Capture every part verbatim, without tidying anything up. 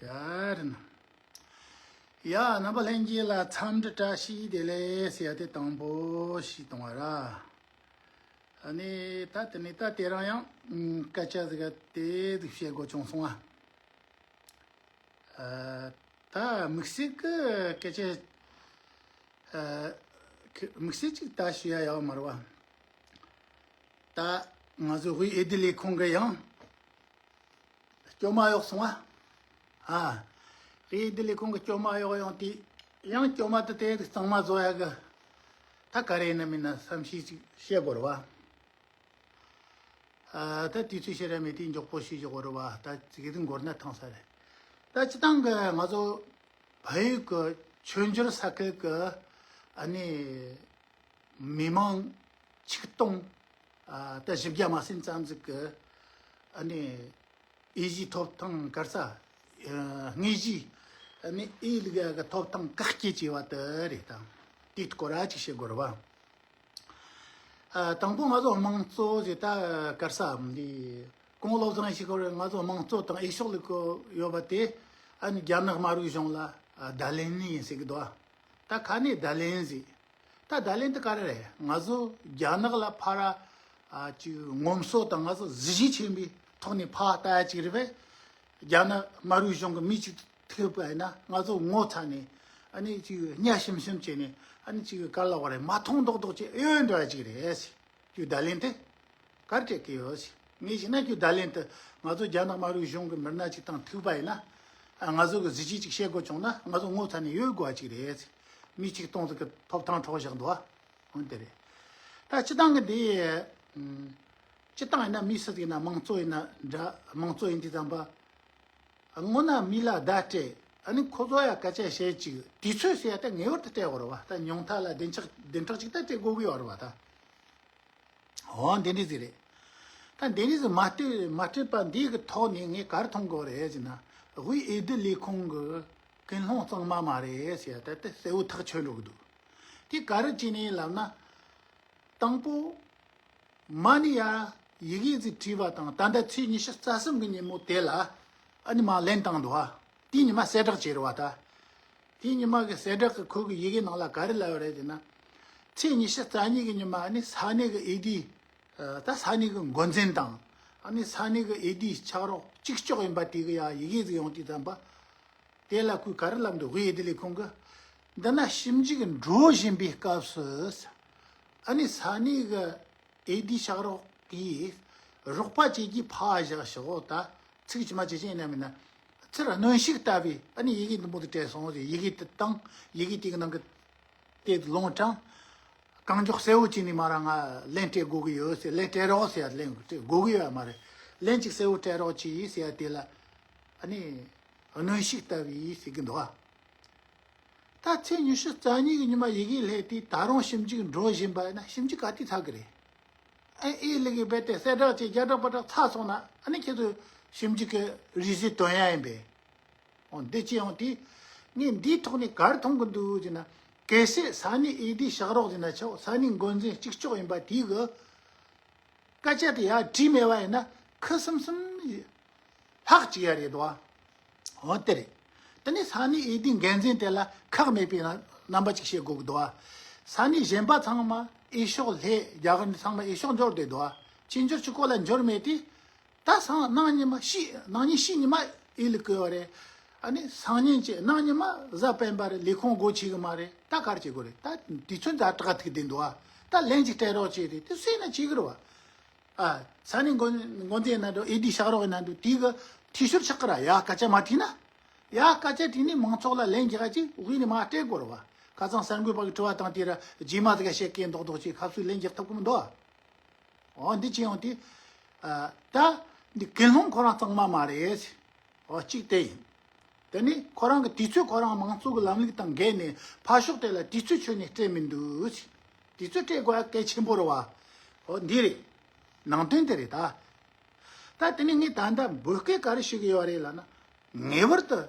ག་རེ་ན། ཡ། རྣམ་པ་ལྷན་རྒྱས་ལ་འཚམས་འདྲི་བཀྲ་ཤིས་བདེ་ལེགས་ཟེར་ཡ་དེ་དང་པོ་ཞིག་གཏོང་བ་ར། ཨ་ནི་ད་དེ་ནི་ད་དེ་རང་ཡང་སྐད་ཆ་ཟིག་དེ་ཟིག་བཤད་དགོས་བྱུང་སོང་ཨ། ཨ། ད་དམིགས་བསལ་གི་སྐད་ཆ། ཨ། དམིགས་བསལ་ཅིག་ད་ཞུ་ཡ་ཡོད་མ་རེད་བ། ད་ང་ཚོ་དབུས་འོས་བསྡུ་ལས་ཁུངས་གི་ཡང་སྐྱོ་མ་གཡོག་སོང་ཨ། ཨ། དབུས་འོས་བསྡུ་ལས་ཁུངས་གི་སྐྱོ་མ་གཡོག་ཡང་དེ་ཡང་སྐྱོ་མ་དེ་དེ་གཙང་མ་བཟོ་ཡ་གི། ད་ག་རེ་ཡིན་ན་མིན་ན་བསམ་ཤེས་ཅིག་བཤད་དགོས་རེད་བ། ཨ། ད་དུས་ཚོད་ཤེས་ར་མེད་དུས་མགྱོགས་པོ་ཞུས་ཆོག་གི་རེད་བ། ད་ཅིག་དེ་འགོར་ན་ཐང་ས་རེད། ད་སྤྱི་བཏང་གི་ང་ཚོ་བལ་ཡུལ་གི་ཆོས་འབྱོར་ས་ཁུལ་གི་ཨ་ནི་མི་མང་ཆིག་སྟོང་ཨ་ད་བཞི་བརྒྱ་མ་ཟིན་ཙམ་ཟིག་གི་ཨ་ནི་འོས་གཞིའི་ཐོབ་ཐང་ག་རེ་ཟ། ཨ། དངོས་གཞི་ཨ་ནི་འོས་བླུག་ཡ་གི་ཐོབ་ཐང་བཀག་སྐྱིལ་བྱས་པ་དེ་རེད། ད་དེའི་སྐོར་ར་ཅིག་བཤད་དགོས་རེད་བ། ཨ། དང་པོ་ང་ཚོ་དམངས་གཙོ་ཟེར་ད་ག་རེ་ཟ་འདི་གོང་བློ་བཟང་ཞིག་གོ་རེད། ང་ཚོ་དམངས་གཙོ་དང་འོས་ཤོག་བླུག་གི་ཡོད་པ་དེ་ཨ་ནི་རྒྱ་ནག་དམར་པོའི་གཞུང་ལ་ཨ་བརྡ་ལན་ནི་ཡིན་ཟེར་གི་འདུག་ད་ཁ་ནས་བརྡ་ལན་ཟེར། ད་བརྡ་ལན་དེ་ག་རེ་རེད། ང་ཚོ་རྒྱ་ནག་ལ་ཕར་ཨ་ཅིག་ངོམ་སོ་དང་ང་ཚོ་གཟི་བརྗིད་ཆེན་པོའི་ཐོག་ནས་ཕར་ལྟ་ཡ་ཅིག་རེད་པས། རྒྱ་ནག་དམར་པོའི་གཞུང་གི་མི་ཅིག་ཐུག་པ་ཡིན་ན་ང་ཚོ་ངོ་ཚ་ནས་ཨ་ནི་ཅིག་གཉའ་ཞུམ་ཞུམ་བྱས་ནས་ཨ་ནི་ཅིག་ག་ལ་བ་རེད། མ་མཐོང་མདོག་མདོག་བྱས་གཡོལ་འགྲོ་ཡ་ཅིག་རེད་ཟེར། ཅིག་བརྡ་ལན་དེ་ག་རེ་སྤྲད་ཀྱི་ཡོད་ཟེར། ངས་བྱས་ན་ཅིག་བརྡ་ལན་དེ་ང་ཚོ་རྒྱ་ནག་དམར་པོའི་གཞུང་གི་མི་སྣ་ཅིག་དང་ཐུག་པ་ཡིན་ན་ཨ་ང་ཚོ་གི་གཟི་བརྗིད་ཅིག་བཤད་དགོས་བྱུང་ན་ང་ཚོ་ངོ་ཚ་ནས་གཡོལ་དགོས་པ་ཅིག་རེད་ཟེར། མི་ཆིག་སྟོང་ཟིག་གི་ཐོབ་ཐང་འཕྲོག་བཞག་འདུག་ཨ། འོན་ཏེ་རེད། ད་སྤྱི་བཏང་གི་འདི། ཨམ། སྤྱི་བཏང་ཡིན་ན་མི་སུ་ཟིག་ཡིན་ན་དམངས་གཙོ་ཡིན་ན་འདྲ། དམངས་གཙོ་ཡིན་དུས་ཙམ་པ། སྔོན་ན་མི་ལ་བརྡ་སྤྲད། ཨ་ནི་ཁོ་ཚོ་ཡ་སྐད་ཆ་བཤད་ཅིག་དུས་ཚོད་ཟེར་ཡ་ད་ངེས་པར་དུ་སྤྲད་དགོས་རེད་བ། ད་ཉུང་མཐའ་ལ་བདུན་ཕྲག་བདུན་ཕྲག་ཅིག་ད་སྤྲད་དགོས་ཀྱི་ཡོད་རེད་བ་ད། འོ་འདི་འདྲ་ཟིག་རེད། ད་འདི་འདྲ་ཟིག་མ་སྤྲད་མ་སྤྲད་པ་འདི་གི་ཐོག་ནས་ངས་ག་རེ་མཐོང་དགོས་རེད་ཟེར་ན། དབུས་འོས་བསྡུ་ལས་ཁུངས་གི་ཀུན་སློང་གཙང་མ་མ་རེད་ཟེར་ཡ་ད་དེ་གསལ་བོ་ཐག་ཆོད་འགྲོ་གི་འདུག་དེ་ག་རེ་བྱས་ནས་ལབ་ན། དང་པོ། མ་ཎི་ཡ་ཡི་གེ་ཟིག་བྲིས་པ་དང་ད་ལྟ་ཚེས་ཉི་ཤུ་རྩ་གསུམ་གི་ཉིན་མོ་དེ་ལ་ཨ་ནི་མ་ལན་བཏང་འདུག་ཨ། དེའི་ཉི་མ་གསལ་བསྒྲགས་བྱས་རེད་བ་ད། དེའི་ཉི་མ་གི་གསལ་བསྒྲགས་གི་ཁོ་གི་ཡི་གེ་ནང་ལ་ག་རེ་ལབ་ཡོད་རེད་ཟེར་ན། ཚེས་ཉི་ཤུ་རྩ་གཉིས་གི་ཉི་མ་ཨ་ནི་ས་གནས་གི་འོས་བསྡུ། ད་ས་གནས་གི་འགོ་འཛིན་དང་ཨ་ནི་ས་གནས་གི་འོས་བསྡུའི་ཕྱག་རོགས་གཅིག་ལྕོགས་ཡིན་པ་དེ་གི་ཡ་ཡི་གེ་ཟིག་ཡོང་དུས་ཙམ་པ། དེ་ལ་ཁོས་ག་རེ་ལབ་འདུག་དབུས་འོས་བསྡུ་ལས་ཁུངས་ཀྱིས། འདི་ན་ཞིབ་འཇུག་འགྲོ་བཞིན་པའི་སྐབས་སུ། ཨ་ནི་ས་གནས་ཀྱི་འོས་བསྡུའི་ཕྱག་རོགས་ཀྱིས་རོགས་པ་བྱེད་ཀྱི་ཕར་བཞག་ཞོག་ད་ཚིག་ཇི་མ་ཇི་བཞིན་ཡིན་ན་མིན་ན། ཚུར་གནོན་ཤུགས་ལྟ་བུའི་ཨ་ནི་ཡི་གེ་འདི་མོ་དེ་སྤྲད་སོང་ཟེར། ཡི་གེ་དེ་བཏང་། ཡི་གེ་དེ་གི་ནང་གི་དེ་ལོང་དྲངས། གང་མགྱོགས་གསལ་བོ་བྱས་ནས་མ་ར་ང་ལན་སྤྲད་དགོས་ཀྱི་ཡོད་ཟེར། ལན་སྤྲད་རོགས་ཟེར་ཡ་ལན་སྤྲད་དགོས་ཀྱི་ཡོད་མ་རེད། ལན་ཅིག་གསལ་བོ་སྤྲད་རོགས་གྱིས་ཟེར་ཡ་དེ་ལ་ཨ་ནི་གནོན་ཤུགས་ལྟ་བུའི་ཟེར་གྱི་འདུག་ཨ། ད་ཚེས་ཉི་ཤུ་རྩ་གཉིས་ཀྱི་ཉི་མ་ཡི་གེ་སླེབས་དུས་ད་རུང་ཞིབ་འཇུག་འགྲོ་བཞིན་པ་ཡིན་ན་ཞིབ་འཇུག་ག་དུས་ཚར་གི་རེད། ཨ་ཨེ་ལི་གི་རྦད་དེ་གསལ་བསྒྲགས་ཀྱི་རྒྱ་གྲགས་པ་གྲགས་ཚར་སོང་ན་ཨ་ནི་ཁྱེད་ཚོས་ཞིབ་འཇུག་གི་རེ་ཟི་དོན་ཡ་ཡིན་པས། འོ་འདི་ཅི་ཡང་དེ། ངས་འདིའི་ཐོག་ནས་ག་རེ་མཐོང་གི་འདུག་ཟེར་ན། གལ་སྲིད་ས་གནས་འོས་བསྡུའི་ཕྱག་རོགས་ཟེར་ན་ཆོག་ས་གནས་འགོ་འཛིན་གཅིག་ལྕོགས་ཡིན་པ་དེ་གི། སྐད་ཆ་དེ་ཡར་བྲིས་མེད་པ་ཡིན་ན་ཁུ་སིམ་སིམ་ལྷག་ཅིག་ཡ་རེད་དོ། འོ་དེ་རེད། དེ་ནས་ས་གནས་འོས་བསྡུའི་འགན་འཛིན་དེ་ལ་ཁག་མེད་པའི་རྣམ་པ་ཅིག་བཤད་དགོས་ཀྱི་འདུག་ས་གནས་གཞན་པ་ཚང་མ་འོས་ཤོག་ལྷེ་རྒྱ་གར་འདི་ཚང་མ་འོས་ཤོག་འབྱོར་བསྡད་འདུག་ཕྱི་འབྱོར་གྱི་སྐོར་ལ་འབྱོར་མེད་དུས། ད་སང་གནངས་ཉི་མ་ཤི་གནངས་ཉིན་ཤི་ཉི་མ་ཨེ་ལི་བསྐོས་པ་རེད། ཨ་ནི་སང་ཉིན་བྱས་གནངས་ཉི་མ་གཟའ་སྤེན་པ་རེད། ལས་ཁུངས་སྒོ་ཕྱེ་གི་མ་རེད། ད་ག་རེ་བྱེད་དགོས་རེད། ད་དུས་ཚོད་ཛ་དྲག་ཐུག་བསྡད་འདུག་ཨ། ད་ལན་ཅིག་སྤྲད་རོགས་བྱས་རེད། དེ་སུས་ན་བྱེད་གི་རེད་བ། ཨ། ས་གནས་འགོ་འགོ་འཛིན་ཡིན་ན་འགྲོ་འོས་བསྡུའི་ཕྱག་རོགས་ཡིན་ན་འགྲོ་དེ་གི་འཐུས་ཤོར་ཆགས་གི་ར། ཡ་སྐད་ཆ་མ་དྲིས་ན། ཡ་སྐད་ཆ་དྲིས་ནས་མང་ཚོགས་ལ་ལན་རྒྱག་ཅིག་དབུས་ནས་མ་སྤྲད་དགོས་རེད་བ། ཁ་སང་གསར་འགོད་པ་གི་དྲི་བ་དང་དེ་ར་རྗེས་མ་དེ་ག་བཤད་མཁན་མདོག་མདོག་ཅིག་ཁ་སུས་ལན་རྒྱག་ཐུབ་གི་མི་འདུག་ཨ། འོ་འདི་ཅི་ཡོང་དུས། ཨ། ད་འདི་ཀུན་སློང་ཁོ་རང་གཙང་མ་མ་རེད། འོ་གཅིག་དེ་ཡིན། དེ་ནི་ཁོ་རང་གི་དུས་ཚོད་ཁོ་རང་མང་གཙོ་གི་ལམ་ལུགས་དང་འགལ་ནས་ཕར་ཕྱོགས་དེ་ལ་དུས་ཚོད་ཆོད་ནས་སྤྲད་མི་འདུག་དུས་ཚོད་སྤྲད་དགོས་ཡ་གལ་ཆེན་པོ་རེད་བ། འོ་འདི་རེད། ནང་དོན་དེ་རེད་ད། ད་དེ་ནི་ངས་ད་ལྟ་འབོད་སྐུལ་ག་རེ་ཞུ་གི་ཡོད་རེད་ལབ་ན། ངེས་པར་དུ།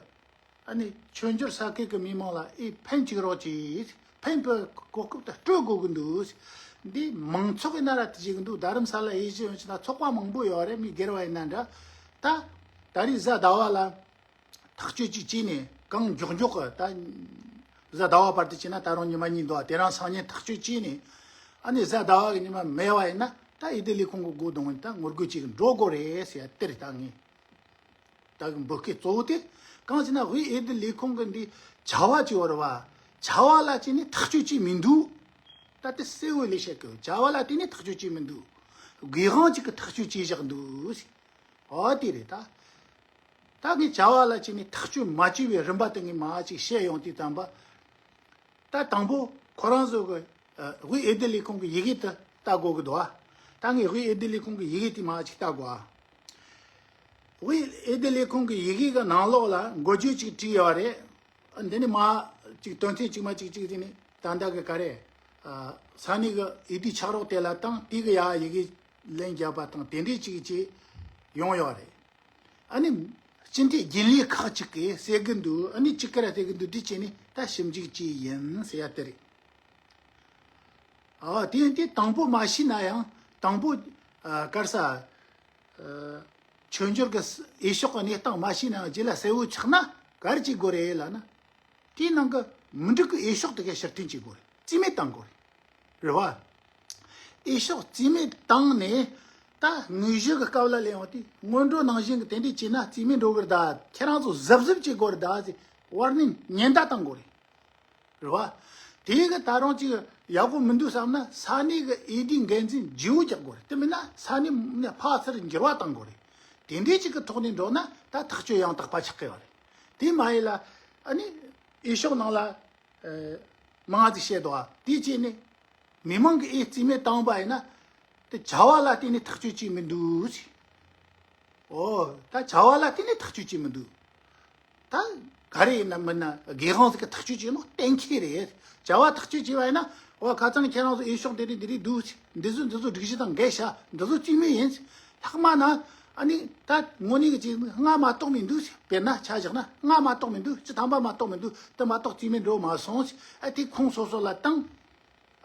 ཨ་ནི་ཆོས་འབྱོར་ས་ཁུལ་གྱི་མི་མང་ལ་ཨེ་ཕན་གཅིག་རོགས་གྱིས། ཕན་པའི་གོ་སྐབས་དེ་སྤྲོད་དགོས་ཀྱི་འདུག་འདི་མང་ཚོགས་ཀྱི་ནང་ལ་དེ་བྱེད་ཀྱི་འདུག་རྡ་རམ་ས་ལ་ཡེ་ཤེས་ཡོང་ཕྱིན་ན་ཚོགས་པ་མང་པོ་ཡོད་རེད། མི་སྒེར་བ་ཡིན་ན་འདྲ། ད་ད་རེས་གཟའ་ཟླ་བ་ལ་ ཐག་གཅོད་ཅིག་བྱས་ནས་གང་མགྱོགས་མགྱོགས་ཀྱི་ད་གཟའ་ཟླ་བ་བར་དུ་བྱས་ན་ད་རུང་ཉི་མ་གཉིས་འདུག་དེ་རིང་སང་ཉིན་ཐག་གཅོད་བྱས་ནས། ཨ་ནི་གཟའ་ཟླ་བ་གི་ཉི་མ་མེད་པ་ཡིན་ན་ད་འོས་བསྡུ་ལས་ཁུངས་ཀྱི་སྒོ་རྡུང་ད་ངོ་རྒོལ་བྱེད་གི་འགྲོ་དགོས་རེད་ཟེར་ཡ་དེ་རེད་ད་ངས། ད་གི་འབོད་སྐུལ་གཙོ་བོ་དེ། གང་ཟེར་ན་དབུས་འོས་བསྡུ་ལས་ཁུངས་ཀྱི་འདི་བྱ་བ་ཅིག་ཡོད་རེད་བ། བྱ་བ་ལ་བརྟེན་ནས་ཐག་གཅོད་བྱས་མི་འདུག་ད་དེ་གསལ་བོ་ལས་བཤད་གི། བྱ་བ་ལ་བརྟེན་ནས་ཐག་གཅོད་བྱས་མི་འདུག་དགོས་དབང་ཅིག་གི་ཐག་གཅོད་བྱས་བཞག་འདུག་ཟེར། ཨོ་དེ་རེད་ད། ད་ངས་བྱ་བ་ལ་བརྟེན་ནས་ཐག་གཅོད་མ་བྱས་པའི་རིམ་པ་དེ་ངས་མར་ཅིག་བཤད་ཡོང་དུས་ཙམ་པ། ད་དང་པོ་ཁོ་རང་ཚོ་གི་ཨ་དབུས་འོས་བསྡུ་ལས་ཁུངས་ཀྱི་ཡི་གེ་དེ་ལྟ་དགོས་ཀྱི་འདུག་ཨ། ད་ངས་དབུས་འོས་བསྡུ་ལས་ཁུངས་ཀྱི་ཡི་གེ་དེ་མར་ཅིག་ལྟ་དགོས་ཨ། དབུས་འོས་བསྡུ་ལས་ཁུངས་ཀྱི་ཡི་གེ་གི་ནང་ལོགས་ལ་འགོ་བརྗོད་ཅིག་བྲིས་ཡོད་རེད། འདི་ནི་མར་ཅིག་དོན་ཚན་གཅིག་མ་གཅིག་གཅིག་དེ་ནི་ད་ལྟ་གི་ག་རེ། ཨ་ས་གནས་ཀྱི་འོས་བསྡུའི་ཕྱག་རོགས་དེ་ལ་དང་དེ་གི་ཡ་ཡི་གེ་ལན་བརྒྱབ་པ་དང་དེ་འདྲས་ཅིག་ཅིག་ཡོང་ཡོད་རེད། ཨ་ནི་སྤྱི་འཐུས་རྒྱུན་ལས་ཁག་ཅིག་གིས་ཟེར་གི་འདུག་ཨ་ནི་ཅིག་ག་རེ་ཟེར་གི་འདུག་དེ་བྱས་ནས་ད་ཞིབ་འཇུག་བྱས་ཡིན་ཟེར་ཡ་དེ་རེད། ཨ་དེ་ཡིན་དུས་དང་པོ་མ་ཤེས་ན་ཡང་དང་པོ་ཨ་ག་རེ་ཟ། ཨ་མཆོད་འཇོར་གྱི་འོས་ཤོག་གི་གནས་སྟངས་མ་ཤེས་ན་ཡང་རྗེས་ལ་གསལ་བོ་ཆགས་ན་ག་རེ་བྱེད་དགོས་རེད་ལབ་ན། དེའི་ནང་གི་མི་འགྲིག་གི་འོས་ཤོག་དེ་གའི་ཕྱིར་འཐེན་བྱེད་དགོས་རེད། རྩིས་མེད་བཏང་དགོས་རེད། རེད་བ། འོས་ཤོག་རྩིས་མེད་བཏང་ནས་ད་དངོས་གཞི་གི་སྐབས་ལ་སླེབས་ཡོང་དུས་སྔོན་འགྲོ་ནང་བཞིན་གྱི་དེ་འདྲས་བྱས་ན་རྩིས་མེད་འགྲོ་གི་རེད་ད། ཁྱེད་རང་ཚོ་གཟབ་གཟབ་བྱེད་དགོས་རེད་ད་ཟེར་ཝར་ནིང་ཉེན་བརྡ་བཏང་དགོས་རེད། རེད་བ། དེ་གི་ད་རུང་ཅིག་ཡག་པོ་མི་འདུག་བསམ་ན་ས་གནས་གི་འོས་བསྡུའི་འགན་འཛིན་བརྗེ་བོ་རྒྱག་དགོས་རེད། དེ་མིན་ན་ས་གནས་ནས་ཕར་ཚུར་འགྱུར་བ་བཏང་དགོས་རེད། དེ་འདྲས་ཅིག་གི་ཐོག་ནས་འགྲོ་ན་ད་ཐག་གཅོད་ཡང་དག་པ་ཆགས་ཀྱི་ཡོད་རེད། དེ་མ་ཡིན་ལ་ཨ་ནི་འོས་ཤོག་ནང་ལ་ཨ་མང་ཙིག་བཤད་འདུག་ཨ། དེ་བྱས་ནས་མི་མང་གི་འོས་རྩིས་མེད་བཏང་བ་ཡིན་ན་དེ་བྱ་བ་ལ་བརྟེན་ནས་ཐག་གཅོད་བྱས་མི་འདུག་ཟེར། ཨོ། ད་བྱ་བ་ལ་བརྟེན་ནས་ཐག་གཅོད་བྱེད་མི་འདུག་ད་ག་རེ་ཡིན་ན་མིན་ན་དགོས་དབང་ཟིག་གི་ཐག་གཅོད་བྱེད་ནོ་གཏན་འཁེལ་རེད། བྱ་བ་ཐག་གཅོད་བྱས་པ་ཡིན་ན་ཨོ་ཁ་ཚང་ཁྱེད་རང་ཚོ་འོས་ཤོག་འདི་རེད་འདི་རེད་འདུག་འདི་ཚོ་འདི་ཚོ་སྒྲིག་གཞི་དང་འགལ་ཤག་འདི་ཚོ་རྩིས་མེད་ཡིན། ལྷག་མ་ན་ཨ་ནི་ད་དངོས་གནས་ཀྱི་ཅིག་སྔ་མ་གཏོགས་མི་འདུག་དཔེར་ན་ཆ་བཞག་ན་སྔ་མ་གཏོགས་མི་འདུག་བཅུ་ཐམ་པ་མ་གཏོགས་མི་འདུག་དེ་མ་གཏོགས་རྩིས་མེད་འགྲོ་མ་སོང་། ཨ་དེ་ཁོང་སོ་སོ་ལ་བཏང་།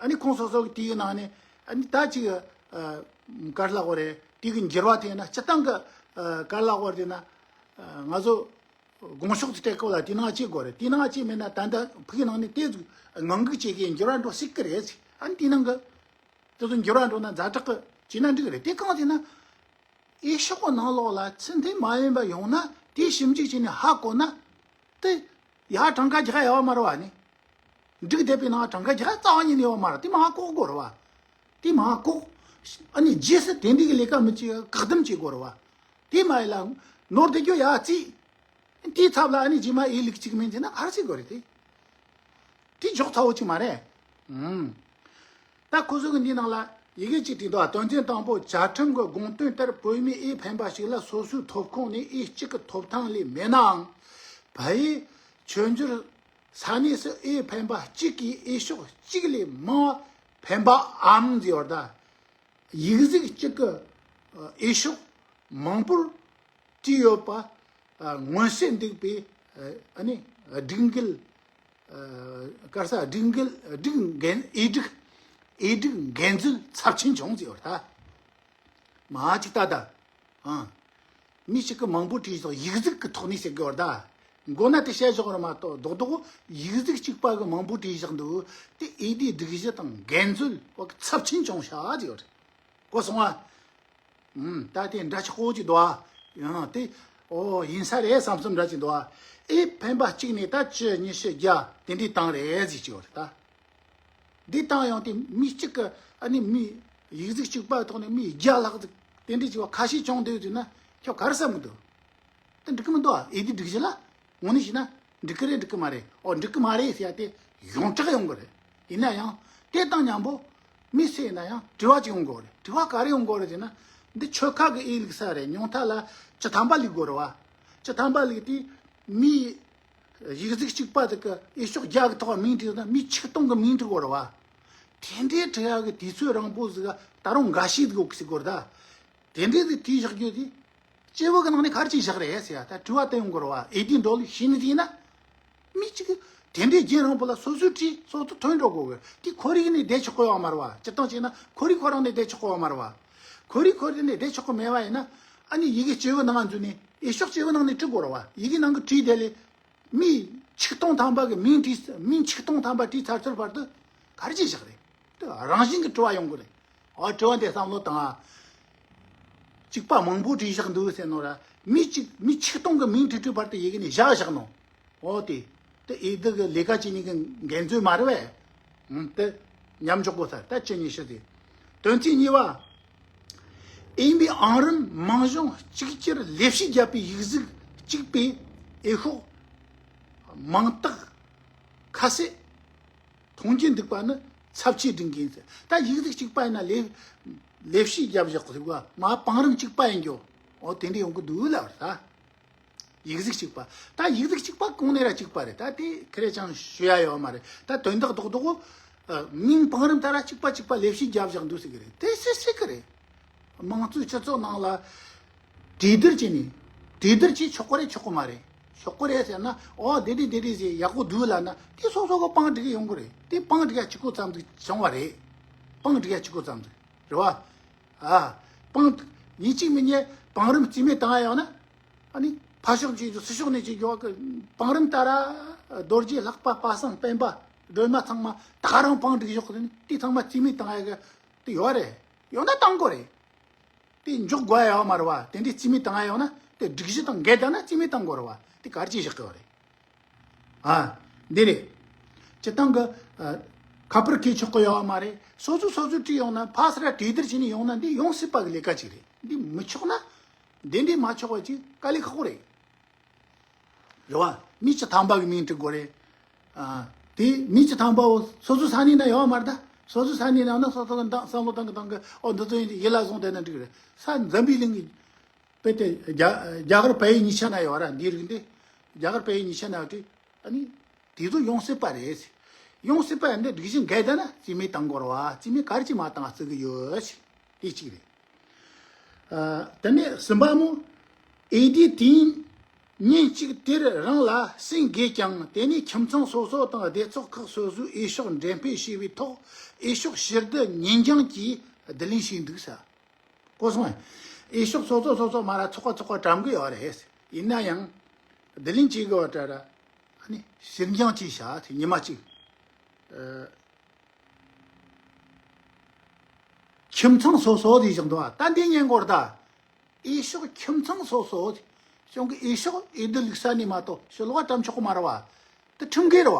ཨ་ནི་ཁོང་སོ་སོ་གི་དེའི་ནང་ནས་ཨ་ནི་ད་ཅིག་ཨ་ག་རེ་ལབ་དགོས་རེད། དེ་གི་འགྱུར་བ་དེ་ཡིན་ན་སྤྱི་བཏང་གི་ཨ་ག་རེ་ལབ་དགོས་རེད་དེ་ན། ཨ་ང་ཚོ་དགོངས་ཕྱོགས་ཅིག་སྤྲད་སྐབས་ལ་དེ་ནང་བྱེད་དགོས་རེད། དེ་ནང་བྱེད་མེད་ན་ད་ལྟ་ཕུགས་ནང་ནས་དེ་ངང་སྒུག་བྱེད་མཁན་འགྱུར་བ་འགྲོ་སྲིད་ཀྱི་རེད། ཨ་ནི་དེ་ནང་གི་དེ་ཚོ་འགྱུར་བ་འགྲོ་ན་ཛ་དྲག་གི་བྱས་ན་འགྲིག་གི་རེད། དེ་གང་ཟེར་ན། འོས་ཤོག་གི་ནང་ལོགས་ལ་ཚུལ་མཐུན་མ་ཡིན་པ་ཡོང་ན་དེ་ཞིབ་འཇུག་བྱས་ནས་ཧ་གོ་ན། དེ་ཡར་གྲངས་ཀ་རྒྱག་ཡ་ཡོད་མ་རེད་བ་ནི། འགྲིག་བསྡད་པའི་ནང་གྲངས་ཀ་རྒྱག་ཡ་རྩ་བ་ཉིད་ནས་ཡོད་མ་རེད། དེ་མར་བཀོག་དགོས་རེད་བ། དེ་མར་བཀོག་ཨ་ནི་རྗེས་སུ་དེ་འདྲའི་གི་ལས་ཀ་མི་བྱེད་བཀག་སྡོམ་བྱེད་དགོས་རེད་བ། དེ་མ་ཡིན་ལ་ནོར་བསྡད་རྒྱུ་ཡར་བརྩིས། དེའི་ཚབ་ལ་ཨ་ནི་རྗེས་མ་ཨེ་ལུག་གཅིག་མིན་ཟེར་ན་ག་རེ་བྱེད་དགོས་རེད་དེ། དེ་འཇོག་ཚ་བོ་གཅིག་མ་རེད། ཨུམ། ད་ཁོ་ཚོ་གི་འདི་ནང་ལ་ཡི་གེ་གཅིག་བྲིས་འདུག་དོན་ཚན་དང་པོ་བཅའ་ཁྲིམས་ཀྱི་དགོངས་དོན་ལྟར་བོད་མིའི་འོས་འཕེན་པ་ཞིག་ལ་སོ་སོའི་ཐོབ་ཁོངས་ནས་འོས་གཅིག་གི་ཐོབ་ཐང་ལས་མེད་ནའང་། བལ་ཡུལ་མཆོད་འཇོར་ས་གནས་སུ་འོས་འཕེན་པ་གཅིག་གིས་འོས་ཤོག་གཅིག་ལས་མང་བ་འཕེན་པའམ་ཟེར་བ་ད། ཡིག་གཟུགས་གཅིག་གི་འོས་ཤོག་མང་པོར་བྲིས་ཡོད་པ་མངོན་གསལ་འདུག་པས། ཨ་ནི་སྒྲིག་འགལ། ག་རེ་ཟ། སྒྲིག་འགལ། སྒྲིག་འགལ། འོས་སྒྲིག་འོས་སྒྲིག་འགལ་འཛོལ་ཚབས་ཆེན་བྱུང་ཟེར་བ་ད། མ་གཅིག་ལྟ་ད། ཨང་། མི་གཅིག་གིས་མང་པོ་བྲིས་བཞག་ཡིག་གཟུགས་ཀྱི་ཐོག་ནས་ཟེར་དགོས་བ་ད། མགོ་ན་དེ་བཤད་བཞག་རེད་མ་གཏོགས་རྡོག་རྡོག་ཡིག་གཟུགས་གཅིག་པ་གིས་མང་པོ་བྲིས་བཞག་འདུག་དེ་འོས་བསྡུའི་སྒྲིག་གཞི་དང་འགལ་འཛོལ་བ་ཚབས་ཆེན་བྱུང་ཤག་ཟེར་བ་རེད། གོ་སོང་ཨ། ཨུམ། ད་དེ་འདྲ་ཆགས་ཀྱི་འདུག་ཨ། ཡང་དེ་ཨོ་ཡིན་ས་རེད་བསམ་བསམ་འདྲ་ཅིག་འདུག་ཨ། འོས་འཕེན་པ་གཅིག་ནས་ད་བཅུ་ཉི་ཤུ་བརྒྱ་དེ་འདྲའི་བཏང་རེད་ཟེར་གྱི་ཡོད་རེད་ད། འདི་བཏང་ཡོང་དུས་མི་གཅིག་གི་ཨ་ནི་མི་ཡིག་གཟུགས་གཅིག་པ་ཐོག་ནས་མི་བརྒྱ་ལྷག་ཙམ་དེ་འདྲའི་བྱས་པ་ཁ་ཤས་བྱུང་འདུག་ཟེར་ན་ཁྱོད་ག་རེ་བསམ་གི་འདུག་དེ་འགྲིག་གི་མི་འདུག་ཨ། འོས་བསྡུའི་སྒྲིག་གཞི་ལ་དངོས་གནས་བྱས་ན་འགྲིག་གི་རེད་འགྲིག་གི་མ་རེད། ཨོ་འགྲིག་གི་མ་རེད་ཟེར་ཡ་དེ་ཡོངས་གྲགས་ཡོང་གི་རེད། ཡིན་ན་ཡང་དེ་དང་མཉམ་པོ་མི་སུ་ཡིན་ན་ཡང་དྲི་བ་ཅིག་ཡོང་གི་རེད། དྲི་བ་ག་རེ་ཡོང་གི་རེད་ཟེར་ན། འདི་ཆོལ་ཁ་གི་འོས་བླུག་ས་རེད། ཉུང་མཐའ་ལ་བཅུ་ཐམ་པ་བླུག་དགོས་རེད་བ། བཅུ་ཐམ་པ་བླུག་དུས་མི་ཡིག་གཟུགས་གཅིག་པ་དེ་གི་འོས་ཤོག་བརྒྱ་གི་ཐོག་མིང་བྲིས་ན་མི་ཆིག་སྟོང་གི་མིང་འབྲི་དགོས་རེད་བ། དེ་འདྲའི་འབྲི་ཡག་གི་དུས་ཚོད་རིང་པོ་ཟིག་ད་རུང་འགའ་ཤས་ཟིག་ཡོད་གི་ཟེར་དགོས་རེད་ད། དེ་འདྲའི་ཟིག་བྲིས་བཞག་རྒྱུ་དེ། སྐྱེ་བོ་གི་ནང་ནས་ག་རེ་བྱས་བཞག་རེད་ཟེར་ཡ་ད་དྲི་བ་དེ་ཡོང་དགོས་རེད་བ། འོས་བསྡུའི་འགྲོ་ལུགས་ཤེས་ནི་ཟིག་ཡིན་ན། མི་གཅིག་གིས་དེ་འདྲའི་རྒྱུན་རིང་པོ་ལ་སོ་སོའི་བྲིས་སོ་སོ་ཐོན་འགྲོ་དགོས་གི། དེ་ཁོར་ཡུག་ནས་བསྡད་ཆོག་གི་ཡོད་མ་རེད་བ། སྤྱིར་བཏང་བྱས་ན་ཁོར་ཡུག་ཁོ་རང་ནས་བསྡད་ཆོག་གི་ཡོད་མ་རེད་བ། ཁོར་ཡུག་ཁོར་ཡུག་ནས་བསྡད་ཆོག་གི་མེད་པ་ཡིན་ན། ཨ་ནི་ཡི་གེ་སྐྱེ་བོའི་ནང་འཛུལ་ནས་ འོས་ཤོག་བཅུ་བོའི་ནང་ནས་བྲིས་དགོས་རེད་བ། ཡི་གེ་ནང་གི་བྲིས་དེ་ལས་མི་ཆིག་སྟོང་ཐམ་པ་གི་མིང་བྲིས། མིང་ཆིག་སྟོང་ཐམ་པ་བྲིས་ཚར་ཚར་བར་དུ་ག་རེ་བྱས་བཞག་རེད། དེ་རང་བཞིན་གྱི་དྲི་བ་ཡོང་གི་རེད། ཨ། དྲི་བ་འདི་བསམ་བློ་བཏང་ཨ། གཅིག་པ་མང་པོ་བྲིས་བཞག་འདུག་ཟེར་ནོ་ར། མི་གཅིག་མི་ཆིག་སྟོང་གི་མིང་བྲིས་བྲིས་བར་དུ་ཡི་གེ་ནས་བཞག་བཞག་ནོ། འོ་དེ། དེ་འོས་བསྡུ་གི་ལས་ཀ་བྱེད་མཁན་གྱི་འགན་འཛོལ་མ་རེད་བས། ཨང་། དེ་མཉམ་འཇོག་དགོས་ས། ད་བཅུ་གཉིས་ཤི་ཟེར། དོན་ཚན་གཉིས་པ། འོས་མིའི་ཨང་རིམ་མང་གཞུང་གཅིག་གྱུར་ལས་བྱེད་བརྒྱབ་པའི་ཡིག་གཟུགས་གཅིག་པའི་འོས་ཤོག་མང་དག་ཁ་གསལ་མཐོང་རྒྱུ་འདུག་པ་ནི་ཚབས་ཆེའི་སྒྲིག་འགལ་ཟེར། ད་ཡིག་གཟུགས་གཅིག་པ་ཡིན་ན་ལས་ལས་བྱེད་བརྒྱབ་བཞག་ཟེར་བ་མ། བང་རིམ་གཅིག་པ་ཡིན་རྒྱུ། འོ་དེ་འདྲ་ཡོང་གི་འདུག་ལབ་རེད་ད། ཡིག་གཟུགས་གཅིག་པ། ད་ཡིག་གཟུགས་གཅིག་པ་གོང་ནས་ར་གཅིག་པ་རེད། ད་དེ་ཁེ་རེ་ཅང་ཞུ་ཡ་ཡོད་མ་རེད། ད་དོན་དག་རྡོག་རྡོག་ཨ། མིང་བང་རིམ་ལྟར་གཅིག་པ་གཅིག་པ་ལས་བྱེད་བརྒྱབ་བཞག་འདུག་ཟེར་གི་རེད། དེ་སྲིད་སྲིད་གི་རེད། དམངས་གཙོའི་སྤྱི་ཚོགས་ནང་ལ་གྲོས་བསྡུར་བྱས་ནས། གྲོས་བསྡུར་བྱས་ཆོག་གི་རེད་ཆོག་གི་མ་རེད། ཆོག་གི་རེད་ཟེར་ན། ཨོ་དེ་འདྲས་དེ་འདྲས་ཟེར་ཡག་པོ་འདུག་ལབ་ན། དེ་སོ་སོ་གི་པང་སྒྲིག་གི་ཡོང་གི་རེད། དེ་པང་སྒྲིག་ཡ་གཅིག་པོ་ཙམ་ཟིག་བྱུང་བ་རེད། པང་སྒྲིག་ཡ་གཅིག་པོ་ཙམ་ཟིག་རེད་བ། ཨ། པང་ཉིན་གཅིག་མི་ཉལ་བང་རིམ་རྩིས་མེད་བཏང་ཡ་ཡོང་ན། ཨ་ནི་ཕར་ཕྱོགས་ཀྱི་ཚུར་ཕྱོགས་ནས་ཀྱི་ཡོག་གི་བང་རིམ་ལྟར། རྡོ་རྗེ་ལྷག་པ་པ་སངས་སྤེན་པ་སྒྲོལ་མ་ཚང་མ་ད་ག་རང་པང་སྒྲིག་ཡོག་གི་ནི་དེ་ཚང་མ་རྩིས་མེད་བཏང་ཡ་གི་དེ་ཡོད་རེད། ཡོང་ན་བཏང་དགོས་རེད། དེ་འཇོག་དགོས་ཡ་ཡོད་མ་རེད་བ། དེ་འདྲའི་རྩིས་མེད་བཏང་ཡ་ཡོང་ན་དེ་སྒྲིག་གཞི་དང་འགལ་བསྡད་ན་རྩིས་མེད་བཏང་དགོས་རེད་བ། དེ་ག་རེ་བྱས་བཞག་གི་ཡོད་རེད། ཨ། འདི་རེད། སྤྱི་བཏང་གི་ཨ། ཁ་པར་གིས་ཆོག་གི་ཡོད་མ་རེད། སོ་སོ་སོ་སོས་བྲིས་ཡོང་ན་ཕར་ཚུར་གྲོས་བསྡུར་བྱས་ནས་ཡོང་ན་འདི་ཡོང་སྲིད་པ་གི་ལས་ཀ་ཅིག་རེད། འདི་མི་ཆོག་ན། འདི་འདྲའི་མ་ཆོག་པ་ཅིག་དཀའ་ལས་ཁག་པོ་རེད། རེད་བ། མི་བཅུ་ཐམ་པ་གི་མིང་བྲི་དགོས་རེད། ཨ། དེ་མི་བཅུ་ཐམ་པ་བོ་སོ་སོ་ས་གནས་ན་ཡོད་མ་རེད་ད། སོ་སོ་ས་གནས་ན་ན་སོ་སོ་གི་འདང་བསམ་བློ་བཏང་གི་བཏང་གི། ཨོ་འདི་ཚོ་ཡིན་ཡིད་ལ་བཟུང་བསྡད་ན་འགྲིག་རེད། ས་འཛམ་བུའི་གླིང་གི་དཔེ་དེ་རྒྱ་རྒྱ་གར་བལ་ཡུལ་གཉིས་ཆ་ན་ཡོད་ར། འདིའི་རིགས་འདི་རྒྱ་གར་བལ་ཡུལ་གཉིས་ཆ་ན་ཡོད་དུས། ཨ་ནི་དེ་ཚོ་ཡོང་སྲིད་པ་རེད། ཡོང་སྲིད་པ་ཡིན་ན་སྒྲིག་གཞི་འགལ་ད་ན་རྩིས་མེད་བཏང་དགོས་རེད་བ། རྩིས་མེད་ག་རེ་བྱས་མ་བཏང་བརྩི་གི་ཡོད། དེ་གཅིག་རེད། ཨ། དེ་ནས་གསུམ་པ་མོ། འོས་བསྡུ་དུས་ཡུན་ཉིན་གཅིག་དེར་རང་ལ་སེང་དགོས་ཀྱང་། དེ་ནས་ཁྱིམ་ཚང་སོ་སོ་དང་སྡེ་ཚོགས་ཁག་སོ་སོས་འོས་ཤོག་འགྲེམས་སྤེལ་བྱས་པའི་ཐོག་འོས་ཤོག་ཕྱིར་བསྡུ་ཉིན་འགྱངས་ཀྱིས་བསྡུ་ལེན་བྱས་འདུག་ས། གོ་སོང་ངས། འོས་ཤོག་སོ་སོ་སོ་སོ་མ་ར་ཚོགས་པ་ཚོགས་པ་གྲམ་གི་ཡོད་རེད། ཡིན་ན་ཡང་བསྡུ་ལེན་བྱེད་དགོས་པ་འདྲ་ར། ཨ་ནི་ཕྱིར་འགྱངས་བྱས་བཞག་དེ་ཉི་མ་གཅིག་ཨ། ཁྱིམ་ཚང་སོ་སོ་དེ་བཞག་འདུག་ཨ། ད་འདི་ཉན་དགོས་རེད་ད། འོས་ཤོག་ཁྱིམ་ཚང་སོ་སོ་དེ། གཞུང་གི་འོས་ཤོག་འོས་བསྡུ་ལུགས་ས་ནས་མ་གཏོགས་ཕྱི་ལོགས་གྲམ་ཆོག་གི་མ་རེད་བ། དེ་ཁྲིམས་འགལ་རེད་བ།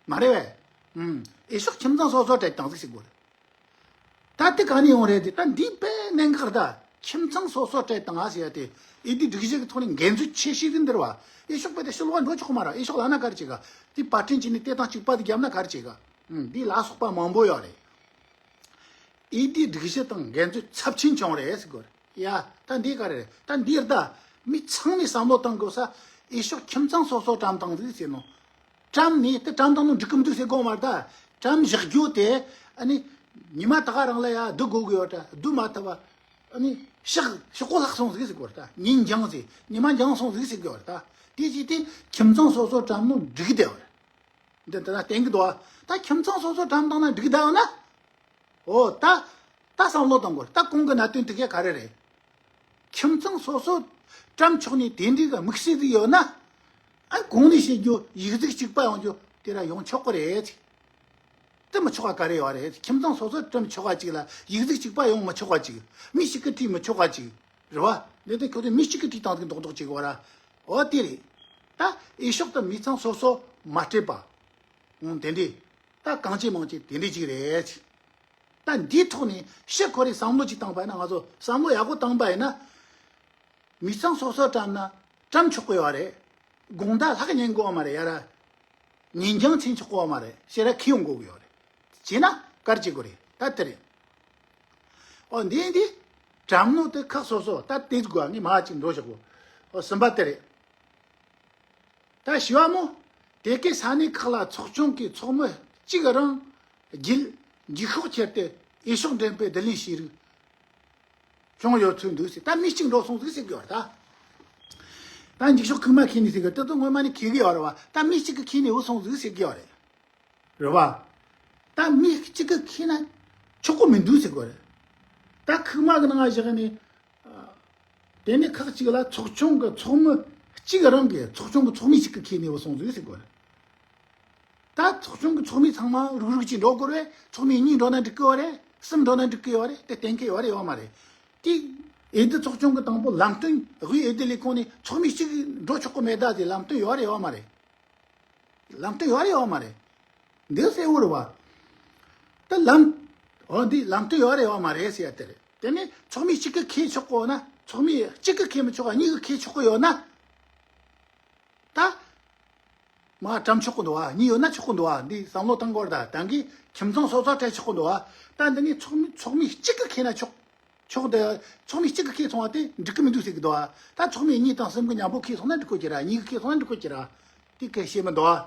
མ་རེད་བས། ཨུམ། འོས་ཤོག་ཁྱིམ་ཚང་སོ་སོ་སྤྲད་བཏང་ཟིག་ཟེར་དགོས་རེད། ད་དེ་ག་ནས་ཡོང་རེད་དེ། ད་འདི་དཔེ་གནད་འགག་རེད་ད། ཁྱིམ་ཚང་སོ་སོ་སྤྲད་བཏང་ཨ་ཟེར་ཡ་དེ། འོས་བསྡུ་སྒྲིག་གཞི་གི་ཐོག་ནས་འགལ་འཛོལ་ཆེ་ཤོས་དེ་འདི་རེད་བ། འོས་ཤོག་དཔེ་དེ་ཕྱི་ལོགས་འགྲོ་ཆོག་གི་མ་རེད། འོས་ཤོག་ལབ་ན་ག་རེ་བྱེད་ག། དེ་པར་སྐྲུན་བྱས་ནས་དེ་དང་གཅིག་པ་དེ་བརྒྱབ་ན་ག་རེ་བྱེད་ག། ཨུམ། འདི་ལ་སོགས་པ་མང་པོ་ཡོད་རེད། འོས་བསྡུའི་སྒྲིག་གཞི་དང་འགལ་འཛོལ་ཚབས་ཆེན་བྱུང་རེད་ཟེར་དགོས་རེད། ཡ། ད་འདི་ག་རེ་རེད། ད་འདིར་ད་མི་ཚང་མས་བསམ་བློ་བཏང་དགོས་ས། འོས་ཤོག་ཁྱིམ་ཚང་སོ་སོ་གྲམ་བཏང་ཟིག་ཟེར་ནོ། གྲམ་ནས་དེ་གྲམ་བཏང་ནོ་འགྲིག་གི་མི་འདུག་ཟེར་དགོས་མ་རེད་ད། གྲམ་བཞག་རྒྱུ་དེ། ཨ་ནི་ཉི་མ་ད་ག་རང་ལ་ཡ་བསྡུ་དགོས་གི་ཡོད་ད། བསྡུ་མ་ཐུབ་པ། ཨ་ནི་ཤག་ཤག་པོ་ལྷག་སོང་ཟིག་ཟེར་དགོས་རེད་ད། ཉིན་འགྱངས་ཟིག་ཉི་མ་འགྱངས་སོང་ཟིག་ཟེར་དགོས་རེད་ད། དེ་ཅི་སྟེ་ཁྱིམ་ཚང་སོ་སོ་གྲམ་ནོ་འགྲིག་གི་བསྡད་ཡོད་རེད། འདི་འདི་ན་བསྟན་གི་འདུག་ཨ། ད་ཁྱིམ་ཚང་སོ་སོ་གྲམ་བཏང་ན་འགྲིག་གདའ་ཡོད་ན། འོ་ད། ད་བསམ་བློ་གཏོང་དགོས། ད་གོང་གི་གནད་དོན་དེ་གས་ག་རེ་རེད། ཁྱིམ་ཚང་སོ་སོ་གྲམ་ཆོག་ནས་དེ་འདྲའི་གི་དམིགས་བསལ་ཟིག་ཡོད་ན། ཨ། གོང་ནས་བཤད་རྒྱུ་ཡིག་གཟུགས་གཅིག་པ་ཡོང་རྒྱུ་དེ་ར་ཡོང་ཆོག་གི་རེད། དེ་མི་ཆོག་པ་ག་རེ་ཡོད་རེད། ཁྱིམ་ཚང་སོ་སོ་གྲམ་ཆོག་པ་གཅིག་ལ་ཡིག་གཟུགས་གཅིག་པ་ཡོང་མི་ཆོག་པ་གཅིག་མི་གཅིག་གིས་བྲིས་མི་ཆོག་པ་གཅིག་རེད་བ། འདི་དེ་ཁྱོད་ཚོས་མི་གཅིག་གིས་བྲིས་བཏང་ཟིག་མདོག་མདོག་བྱེད་དགོས་ར། འོ་དེ་རེད། ད་འོས་ཤོག་ད་མི་ཚང་སོ་སོ་མ་སྤྲད་པ། འོང་དེ་འདྲས། ད་གང་བྱེད་མང་བྱེད་དེ་འདྲས་ཅིག་རེད། ད་འདིའི་ཐོག་ནས་ཕྱི་ཁོ་རེ་བསམ་བློ་ཅིག་བཏང་པ་ཡིན་ན། ང་ཚོ་བསམ་བློ་ཡག་པོ་བཏང་པ་ཡིན་ན། མི་ཚང་སོ་སོ་གྲམ་ན་གྲམ་ཆོག་གི་ཡོད་རེད། དགོང་དག་ལྷག་ཉན་དགོས་མ་རེད་ཡ་ར། ཉིན་འགྱངས་ཚན་ཆོག་གི་ཡོད་མ་རེད། ཕྱི་ར་ཁྱི་ཡོང་དགོས་གི་ཡོད་རེད། བྱས་ན་ག་རེ་བྱེད་དགོས་རེད། ད་དེ་རེད། ཨོ་འདི་འདི་གྲམ་ནོ་དེ་ཁག་སོ་སོ་ད་དེ་དགོས་ངས་མ་ཅིག་འགྲོ་ཞོག་གོ། ཨོ་གསུམ་པ་དེ་རེད། ད་བཞི་བ་མོ། དེ་གའི་ས་གནས་ཁག་ལ་ཚོགས་ཆུང་གི་ཚོགས་མི་གཅིག་རང་རྒྱུད་འགྱིག་ཤོག་ཁྱེར་ཏེ་འོས་ཤོག་འགྲེམས་སྤེལ་བསྡུ་ལེན་བྱས་རིགས་བྱུང་ཡོད་ཚོད་འདུག་ཟེར། ད་མི་གཅིག་འགྲོ་སོང་ཟིག་ཟེར་གི་ཡོད་རེད་ད། ད་འགྱིག་ཤོག་ཁུག་མ་ཁྱེར་ནས་ཟེར་གི། དེ་ཚོ་སྔོན་མ་ནས་ཁྱེར་གི་ཡོད་རེད་བ། ད་མི་གཅིག་གིས་ཁྱེར་ནས་འོས་སོང་ཟིག་ཟེར་གི་ཡོད་རེད། རེད་བ། ད་མི་གཅིག་གིས་ཁྱེར་ན་ཆོག་གི་མི་འདུག་ཟེར་གི་ཡོད་རེད། ད་ཁུག་མ་གི་ནང་བཞག་ནས། དེ་ནས་ཁག་ཅིག་ལ་ཚོགས་ཆུང་གི་ཚོགས་མི་གཅིག་རང་གིས་ཚོགས་ཆུང་གི་ཚོགས་མི་གཅིག་གི་ཁེ་ནས་བུད་སོང་ཟིག་ཟེར་གོ་རེད། ད་ཚོགས་ཆུང་གི་ཚོགས་མི་ཚང་མ་རུག་རུག་ཅིག་འགྲོ་དགོས་རེད། ཚོགས་མི་གཉིས་འགྲོ་ན་འགྲིག་གི་ཡོད་རེད། གསུམ་འགྲོ་ན་འགྲིག་གི་ཡོད་རེད། དེ་གཏན་འཁེལ་ཡོད་རེད་ཡོད་མ་རེད། དེ་འོས་བསྡུ་ཚོགས་ཆུང་གི་དང་པོ་ལམ་སྟོན། དབུས་འོས་བསྡུ་ལས་ཁུངས་ནས་ཚོགས་མི་གཅིག་འགྲོ་ཆོག་གི་མེད་ད་ཟེར་ལམ་སྟོན་ཡོད་རེད་ཡོད་མ་རེད། ལམ་སྟོན་ཡོད་རེད་ཡོད་མ་རེད། འདི་གསལ་བོ་རེད་བ། ད་ལམ། འོ་འདི་ལམ་སྟོན་ཡོད་རེད་ཡོད་མ་རེད་ཟེར་ཡ་དེ་རེད། དེ་ནས་ཚོགས་མི་གཅིག་གིས་འཁེལ་ཆོག་གོ་ན། ཚོགས་མི་གཅིག་གིས་འཁེལ་མི་ཆོག་ག་གཉིས་ཀྱིས་འཁེལ་ཆོག་གི་ཡོད་ན། ད། མ་བཀྲམ་ཆོག་གི་འདུག་བ། གཉིས་ཡོད་ན་ཆོག་གི་འདུག་བ། འདི་བསམ་བློ་བཏང་དགོས་རེད། ད་ད་གིན་ཁྱིམ་ཚང་སོ་སོ་སྤྲད་ཆོག་གི་འདུག་བ། ད་འདི་ནས་ཚོགས་མི་ཚོགས་མི་གཅིག་གིས་འཁེལ་ན་ཆོག་ཆོག་དེ། ཚོགས་མི་གཅིག་གིས་འཁེལ་སོང་བ་དེ་འགྲིག་གི་མི་འདུག་ཟེར་གི་འདུག་ཨ། ད་ཚོགས་མི་གཉིས་དང་གསུམ་གིས་མཉམ་པོ་འཁེལ་སོང་ན་འགྲིག་གོ་ཀྱི་ར། གཉིས་གིས་འཁེལ་སོང་ན་འགྲིག་གོ་ཀྱི་ར། དེ་གལ་བཤད་མི་འདུག་ཨ།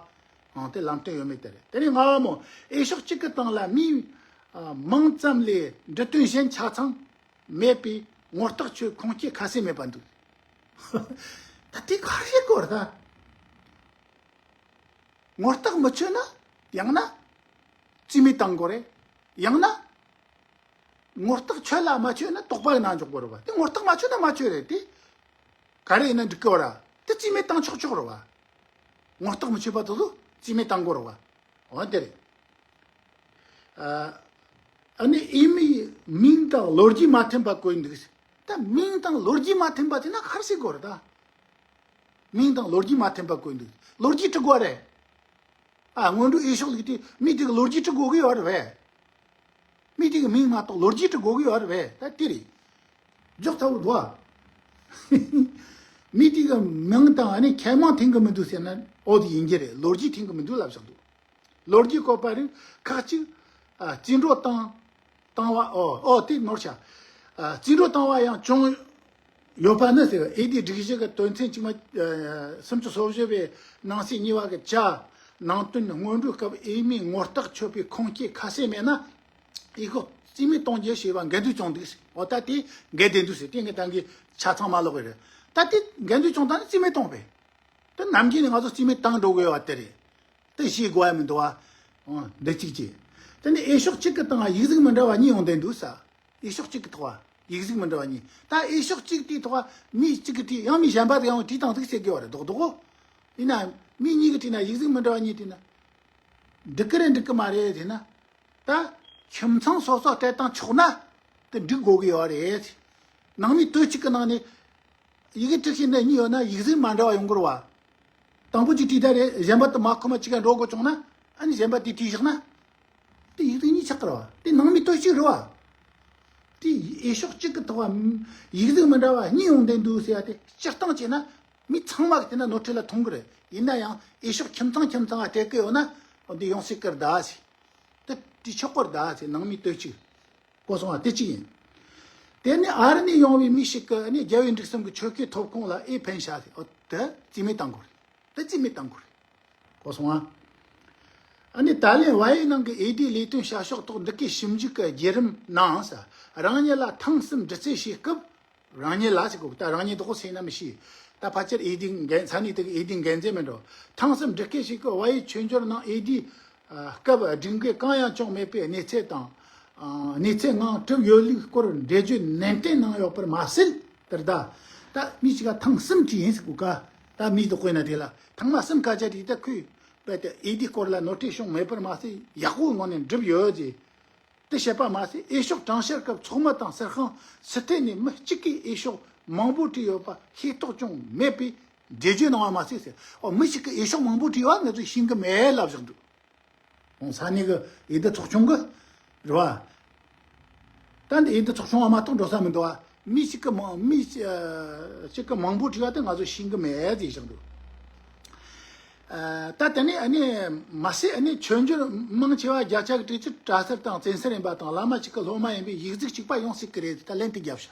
ཨང་། དེ་ལམ་སྟོན་ཡོད་མེད་དེ་རེད། དེ་ནས་ལྔ་བ་མོ། འོས་ཤོག་གཅིག་གི་སྟེང་ལ་མི་ཨ་མང་ཙམ་ལས་འབྲི་དོན་གཞན་ཆ་ཚང་མེད་པའི་ངོ་རྟགས་ཆོད་ཁུངས་སྐྱེལ་ཁ་གསལ་མེད་པ་འདུག་ད་དེ་ག་རེ་བྱེད་དགོས་རེད་ད། ངོ་རྟགས་མི་ཆོད་ན། ཡང་ན། རྩིས་མེད་བཏང་དགོས་རེད། ཡང་ན། ངོ་རྟགས་ཆོད་ལ་མ་ཆོད་ན་དོགས་པ་ཡིན་ན་འཇོག་དགོས་རེད་བ། དེ་ངོ་རྟགས་མ་ཆོད་ན་མ་ཆོད་རེད་དེ། ག་རེ་ཡིན་ན་འགྲིག་གི་བ་ར། དེ་རྩིས་མེད་བཏང་ཆོག་ཆོག་རེད་བ། ངོ་རྟགས་མི་ཆོད་པ་དེ་ཚོ་རྩིས་མེད་བཏང་དགོས་རེད་བ། འོ་དེ་རེད། ཨ་ཨ་ནི་འོས་མིའི་མིང་དང་ལོ་རྒྱུས་མ་མཐུན་པ་བཀོད་འདུག་ད་མིང་དང་ལོ་རྒྱུས་མ་མཐུན་པ་དེ་ན་ག་རེ་བྱེད་དགོས་རེད་ད། མིང་དང་ལོ་རྒྱུས་མ་མཐུན་པ་བཀོད་འདུག་ལོ་རྒྱུས་འབྲི་དགོས་རེད། ཨ། སྔོན་འགྲོའི་འོས་ཤོག་ལུགས་དེ་མི་དེ་གི་ལོ་རྒྱུས་འབྲི་དགོས་ཀྱི་ཡོད་རེད་བས། མི་དེ་གི་མིང་མ་གཏོགས་ལོ་རྒྱུས་འབྲི་དགོས་ཀྱི་ཡོད་རེད་བས། ད་དེ་རེད། འཇོག་ཚ་བོ་འདུག་ཨ། མི་དེ་གི་མིང་དང་ཨ་ནི་ཁྱད་མང་མཐུན་གི་མི་འདུག་ཟེར་ན་འོ་དེ་ཡིན་གྱི་རེད། ལོ་རྒྱུས་མཐུན་གི་མི་འདུག་ལབ་བཞག་འདུག་ལོ་རྒྱུས་བཀོད་པ་རིགས་ཁག་ཅིག་ཨ། རྩིས་འགྲོ་བཏང་བཏང་བ། ཨོ་ཨོ་དེ་ནོར་ཆ། ཨ། རྩིས་འགྲོ་བཏང་བ་ཡང་བྱུང་ཡོད་པ་ནི་ཟེར། འོས་བསྡུའི་སྒྲིག་གཞི་གི་དོན་ཚན་བཅུ་མ་ཨ་སུམ་ཅུ་སོ་བཞི་པའི་ནང་གསེས་གཉིས་པ་གི་ཅ། ནང་དོན། སྔོན་འགྲོའི་སྐབས་འོས་མིའི་ངོ་རྟགས་ཆོད་པའི་ཁུངས་སྐྱེལ་ཁ་གསལ་མེད་ན། འོས་ཤོག་རྩིས་མེད་གཏོང་རྒྱུ་ཞེས་པ་འགལ་འདུ་བྱུང་འདུག་ཟེར། འོ་ད་དེ་འགལ་ཟླ་འདུག་ཟེར། དེ་ངས་ད་གིན་ཆ་ཚང་མ་ཀློག་གི་རེད། ད་དེ་འགལ་འདུ་བྱུང་ད་ནི་རྩིས་མེད་གཏོང་པས། དེ་ནམ་རྒྱུན་ནས་ང་ཚོ་རྩིས་མེད་བཏང་འགྲོ་དགོས་པ་དེ་རེད། དེ་ཤེས་དགོས་ཡ་མི་འདུག་བ། འོ། འདི་གཅིག་བྱས། དེ་ནས་འོས་ཤོག་གཅིག་གི་སྟེང་ཡིག་གཟུགས་མི་འདྲ་བ་གཉིས་ཡོང་བསྡད་འདུག་ས། འོས་ཤོག་གཅིག་གི་ཐོག་ཡིག་གཟུགས་མི་འདྲ་བ་གཉིས། ད་འོས་ཤོག་གཅིག་དེའི་ཐོག་མི་གཅིག་གིས་བྲིས། ཡང་མི་གཞན་པ་དེ་ཡང་བྲིས་བཏང་ཟིག་ཟེར་གི་ཡོད་རེད། རྡོག་རྡོག་གོ། ཡིན་ན་མི་གཉིས་ཀྱིས་བྲིས་ན། ཡིག་གཟུགས་མི་འདྲ་བ་གཉིས་བྲིས་ན། འགྲིག་གི་རེད་འགྲིག་གི་མ་རེད་ཟེར་ན། ད་ཁྱིམ་ཚང་སོ་སོ་སྤྲད་བཏང་ཆོག་ན་དེ་འགྲིག་དགོས་ཀྱི་ཡོད་རེད། ནང་མི་དུས་གཅིག་གི་ནང་ནས་ཡི་གེ་བྲིས་ཤེས་ནི་གཉིས་ཡོད་ན་ཡིག་གཟུགས་མ་འདྲ་བ་ཡོང་གི་རེད་བ། དང་པོ་གཅིག་བྲིས་ད་རེད། གཞན་པ་དེ་མ་ཁོ་མ་གཅིག་ག་འགྲོ་དགོས་བྱུང་ན། ཨ་ནི་གཞན་པ་དེ་བྲིས་བཞག་ན། དེ་ཡིག་གཟུགས་གཉིས་ཆགས་ཀྱི་རེད་བ། དེ་ནང་མི་དུས་གཅིག་རེད་བ། དེ་འོས་ཤོག་གཅིག་གི་ཐོག་ཡིག་གཟུགས་མི་འདྲ་བ་གཉིས་ཡོང་བསྡད་འདུག་ཟེར་ཡ་དེ་སྤྱིར་བཏང་བྱས་ན་མི་ཚང་མ་གིས་བལྟས་ན་ནོར་འཁྲུལ་ལ་མཐོང་གི་རེད། ཡིན་ན་ཡང་འོས་ཤོག་ཁྱིམ་ཚང་ཁྱིམ་ཚང་ང་སྤྲད་ཀྱི་ཡོད་ན། འོ་འདི་ཡོང་སྲིད་ཀྱི་རེད་ད་ཟེར། དེ་བྲིས་ཆོག་གི་རེད་ད་ཟེར། ནང་མི་དུས་གཅིག་གོ་སོང་ང་། དེ་གཅིག་ཡིན། དེ་ནས་ཨ་རི་ནས་ཡོང་བའི་མི་ཞིག་གིས་ནི་རྒྱལ་བའི་འབྲུག་གསུམ་གྱི་ཆོལ་ཁའི་ཐོབ་ཁུངས་ལ་འོས་འཕེན་བྱ་ཟེར། འོ་དེ་རྩིས་མེད་བཏང་དགོས་རེད། དེ་རྩིས་མེད་བཏང་དགོས་རེད། གོ་སོང་ང་། ཨ་ནི་ད་ལན་བལ་ཡུལ་ནང་གི་འོས་བསྡུའི་ལས་དོན་བྱ་ཕྱོགས་ཐོག་འདི་གའི་ཞིབ་འཇུག་གི་བརྒྱུད་རིམ་ནང་ཟེར། རང་ཉིད་ལ་ཐེངས་གསུམ་འདྲི་རྩད་བྱེད་སྐབས། རང་ཉིད་ལ་ཟེར་གོ། ད་རང་ཉིད་དོ་གོ་ཟེར་ན་མི་ཤེས། ད་ཕལ་ཆེར་འོས་བསྡུའི་འགན། ས་གནས་དེ་གི་འོས་བསྡུའི་འགན་འཛིན་མིན་འགྲོ། ཐེངས་གསུམ་འདྲི་སྐད་ཞིག་གིས་བལ་ཡུལ་ཆོས་འབྱོར་ནང་འོས་བསྡུའི་སྐབས་སྒྲིག་འགལ་གང་ཡང་བྱུང་མེད་པའི་གནས་ཚད་དང་། གནས་ཚད་ངང་གྲུབ་ཡོད་ལུགས་སྐོར་འགྲེལ་བརྗོད་ནན་ཏན་གནང་ཡོད་པར་མ་ཟད། དེར་ད། ད་མི་ཞིག་ག་ཐེངས་གསུམ་དྲིས་ཡིན་ཟེར་གོ་ཀ། ད་མི་དོ་དགོས་ན་དེ་ལ་ཐེངས་མ་གསུམ་སྐད་ཆ་དྲིས། ད་ཁོས་རྦད་དེ་འོས་བསྡུའི་སྐོར་ལ་ནོར་འཁྲུལ་བྱུང་མེད་པར་མ་ཟད་ཡག་པོའི་ངང་ནས་འགྲུབ་ཡོད་ཅེས། དེ་བཤད་པ་མ་ཟད། འོས་ཤོག་གྲངས་བཤེར་སྐབས་ཚོགས་མི་དང་གསར་ཁང་སི་ཐན་ནས་མི་གཅིག་གིས་འོས་ཤོག་མང་པོ་བྲིས་ཡོད་པ་ཤེས་རྟོགས་ཀྱང་མེད་པའི་འགྲེལ་བརྗོད་གནང་བ་མ་ཟད་ཟེར། ཨོ། མི་གཅིག་གིས་འོས་ཤོག་མང་པོ་བྲིས་པ་ང་ཚོས་ཤེས་ཀྱི་མེད་ལབ་བཞག་འདུག་ཨོ། ས་གནས་ཀྱི་འོས་བསྡུ་ཚོགས་ཆུང་གི་རེད་བ། ད་འདི་འོས་བསྡུ་ཚོགས་ཆུང་བ་མ་གཏོགས་འགྲོ་ས་མི་འདུག་བ། མི་གཅིག་གིས་མང་མི་གཅིག་གིས་མང་པོ་བྲིས་པ་དེ་ང་ཚོས་ཤེས་ཀྱི་མེད་ཟེར་བཞག་འདུག་ཨ། ད་དེ་ནས་ཨ་ནི་མ་ཟད། ཨ་ནི་ཆོས་འབྱོར་མང་ཆེ་བ་བརྒྱ་ཆ་གི་གྲས་ཚོ་གྲྭ་སར་དང་བཙན་སར་ཡིན་པ་དང་། བླ་མ་གཅིག་གི་སློབ་མ་ཡིན་པས་ཡིག་གཟུགས་གཅིག་པ་ཡོང་སྲིད་ཀྱི་རེད། ད་ལན་དེ་བརྒྱབ་ཤག་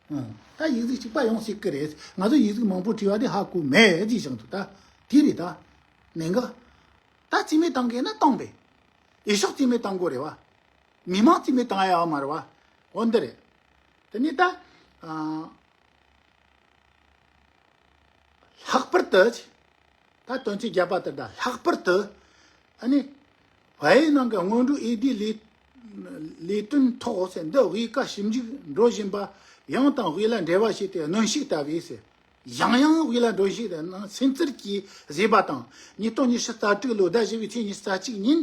ཨང་། ད་ཡིག་གཟུགས་གཅིག་པ་ཡོང་སྲིད་ཀྱི་རེད། ང་ཚོ་ཡིག་གཟུགས་མང་པོ་བྲིས་པ་དེ་ཧ་གོ་མེད་ཟེར་བཞག་འདུག་ད་དེ་རེད་ད། ནན་ག་ད་རྩིས་མེད་བཏང་དགོས་ན་བཏང་པས། འོས་ཤོག་རྩིས་མེད་བཏང་དགོས་རེད་བ། མི་མང་རྩིས་མེད་བཏང་ཡ་ཡོད་མ་རེད་བ། འོ་འདི་རེད། དེ་ནས་ད། ཨ། ལྷག་པར་དུ། ད་དོན་ཚན་བརྒྱད་པ་དེ། ད་ལྷག་པར་དུ། ཨ་ནི། བལ་ཡུལ་ནང་གི་སྔོན་འགྲོའི་འོས་བསྡུའི་ལས་ལས་དོན་ཐོག་ཟེར། འདི་དབུས་ཀ་ཞིབ་འཇུག་འགྲོ་བཞིན་པ་ ཡང་དང་དབུས་ལ་འགྲེལ་བ་བྱས་ཏེ་གནོན་ཤུགས་ལྟ་བུའི་ཟེར། ཡང་ཡང་དབུས་ལ་འགྲོ་ཞིག་ནང་སེམས་ཚུལ་གྱིས་བཟོས་པ་དང་། ཉིས་སྟོང་ཉི་ཤུ་རྩ་དྲུག་ལོ་ཟླ་བཞི་པའི་ཚེས་ཉི་ཤུ་རྩ་གཅིག་ཉིན།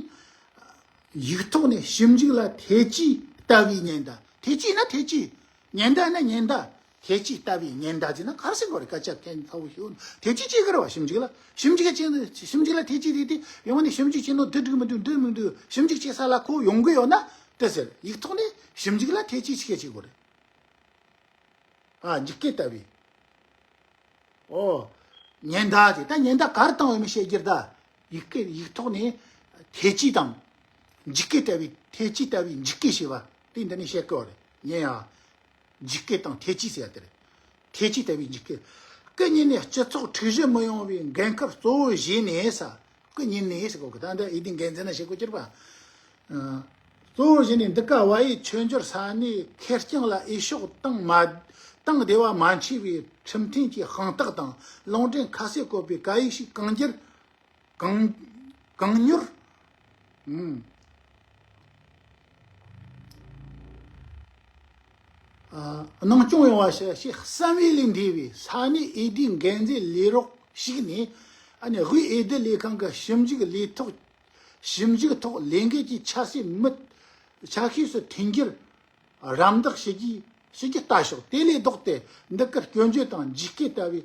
ཡིག་ཐོག་ནས་ཞིབ་འཇུག་ལ་ཐེ་ཇུས་ལྟ་བུའི་ཉེན་བརྡ། ཐེ་ཇུས་ན་ཐེ་ཇུས། ཉེན་བརྡ་ན་ཉེན་བརྡ། ཐེ་ཇུས་ལྟ་བུའི་ཉེན་བརྡ་ཟེར་ན་ག་རེ་ཟེར་དགོས་རེད། སྐད་ཆ་གན་ཚ་བོ་ཞིག་ཐེ་ཇུས་བྱེད་ཀྱི་རེད་བ། ཞིབ་འཇུག་ལ། ཞིབ་འཇུག་བྱེད། ཞིབ་འཇུག་ལ་ཐེ་ཇུས་དེ་དེ་ཡོང་ནས་ཞིབ་འཇུག་བྱེད་ནོ་འདི་འགྲིག་མི་འདུག་འདི་མི་འདུག་ཞིབ་འཇུག་བྱེད་ས་ལ་ཁོ་ཡོང་གི་ཡོད་ན་དེ་ཟེར། ཡིག་ཐོག་ནས་ཞིབ་འཇུག་ལ་ཐེ་ཇུས་ཞིག་བྱེད་དགོས་རེད། ཨ། འཇིགས་སྐུལ་ལྟ་བུའི། ཨོ། ཉེན་བརྡ་དེ་ད་ཉེན་བརྡ་ག་རེ་བཏང་བའི་མི་བཤད་རྒྱུ་རེད་ད། ཡིག་སྐད་ཡིག་ཐོག་ནས་ཐེ་ཇུས་དང་། འཇིགས་སྐུལ་ལྟ་བུའི། ཐེ་ཇུས་ལྟ་བུའི་འཇིགས་སྐུལ་ཞེས་པ་དེ་འདི་ནས་བཤད་དགོས་རེད། ཉན་ཡ། འཇིགས་སྐུལ་དང་ཐེ་ཇུས་ཟེར་ཡ་དེ་རེད། ཐེ་ཇུས་ལྟ་བུའི་འཇིགས་སྐུལ། སྐུ་ཉིད་ནས་སྤྱི་ཚོགས་འཁྲུག་གཞི་མི་ཡོང་བའི་འགན་ཁུར་གཙོ་བོ་བཞེས་ནས་ས། སྐུ་ཉིད་ནས་ཟེར་གོ་གི། ད་འདི་འོས་བསྡུའི་འགན་འཛིན་ན་བཤད་དགོས་ཀྱི་རེད་པ། ཨ། གཙོ་བོ་བཞིན་ནས་འདི་ག་བལ་ཡུལ་ཆོས་འབྱོར་ས་གནས་ཁེར་རྐྱང་ལ་འོས་ཤོག་བཏང་མ། བཏང་བདེ་བ་མ་མཆིས་པའི་ཁྲིམས་མཐུན་གྱི་དཔང་རྟགས་དང་ལུང་འདྲེན་ཁ་གསལ་བཀོད་པའི་བཀའ་ཡིག་ཞིག་གང་འགྱུར། གང་། གང་མྱུར། ཨུམ། ཨ། གནང་སྐྱོང་ཡོང་བ་ཞེས་བསམ་འོས་ལས་འདས་པའི་ས་གནས་འོས་བསྡུའི་འགན་འཛིན་ལས་རོགས་ཞིག་ནས། ཨ་ནི་དབུས་འོས་བསྡུ་ལས་ཁང་གི་ཞིབ་འཇུག་ལས་ཐོག་ཞིབ་འཇུག་ཐོག་ལས་འགུལ་གྱི་ཆ་ཤས་མི། ཆ་ཤས་སུ་ཐོན་རྒྱུར་རམ་འདེགས་ཞུ་རྒྱུ། ཞུ་རྒྱུ་ལྟ་ཞོག་དེ་ལས་ལྡོག་སྟེ་འདི་གར་སྐྱོན་བརྗོད་དང་འཇིགས་སྐུལ་ལྟ་བུའི།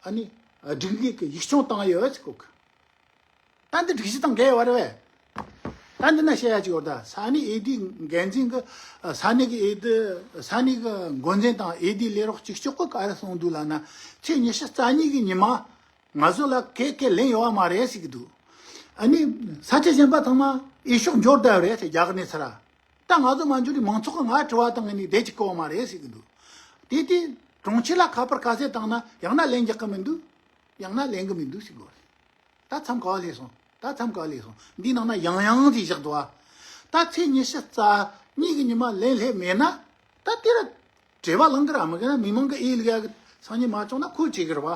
ཨ་ནི་སྒྲིག་འགལ་གྱི་ཡིག་ཆུང་བཏང་ཡོད་ཅེས་གོ་གི། ད་འདི་སྒྲིག་གཞི་དང་འགལ་བ་རེད་པས། ད་འདི་ན་བཤད་ཡ་ཅིག་ཡོད་ད། ས་གནས་འོས་བསྡུའི་འགན་འཛིན་གྱི། ས་གནས་ཀྱི་འོས་བསྡུ། ས་གནས་ཀྱི་འགོ་འཛིན་དང་འོས་བསྡུའི་ལས་རོགས་གཅིག་ལྕོགས་ཀྱིས་ག་རེ་གསུངས་འདུག་ལབ་ན། ཚེས་ཉི་ཤུ་རྩ་གཉིས་ཀྱི་ཉི་མ་ང་ཚོ་ལ་ག་གེ་ལན་ཡོད་པ་མ་རེད་ཟེར་གྱི་འདུག་ཨ་ནི་ས་ཆ་གཞན་པ་ཚང་མ་འོས་ཤོག་འབྱོར་བསྡད་པ་རེད་ཟེར། རྒྱ་གར་གནས་ཚུལ་ར། ད་ང་ཚོ་མ་འབྱོར་དུས་མང་ཚོགས་ཀྱིས་ང་དྲི་བ་བཏང་ནས་བསྡད་ཀྱི་ཡོད་པ་མ་རེད་ཟེར་གྱི་འདུག་དེ་དེ་གྲོང་ཁྱེར་ལ་ཁ་པར་ཁ་གསལ་བཏང་ན་ཡང་ན་ལན་རྒྱག་གི་མི་འདུག་ཡང་ན་ལེན་གི་མི་འདུག་ཟེར་གྱི་ཡོད་རེད། ད་མཚམས་ག་པར་སླེབས་སོང་། ད་མཚམས་ག་པར་སླེབས་སོང་། འདིའི་ནང་ན་ཡང་ཡང་ཟེར་བཞག་འདུག་ཨ། ད་ཚེས་ཉི་ཤུ་རྩ་གཉིས་ཀྱི་ཉི་མ་ལན་སླེབས་མེད་ན། ད་དེ་ར་དྲི་བ་ལངས་གི་ར། མི་གི་ན་མི་མང་གིས་འོས་བླུག་ཡ་གི་སང་ཉིན་མ་བྱུང་ན་ཁོས་བྱེད་གི་རེད་པ།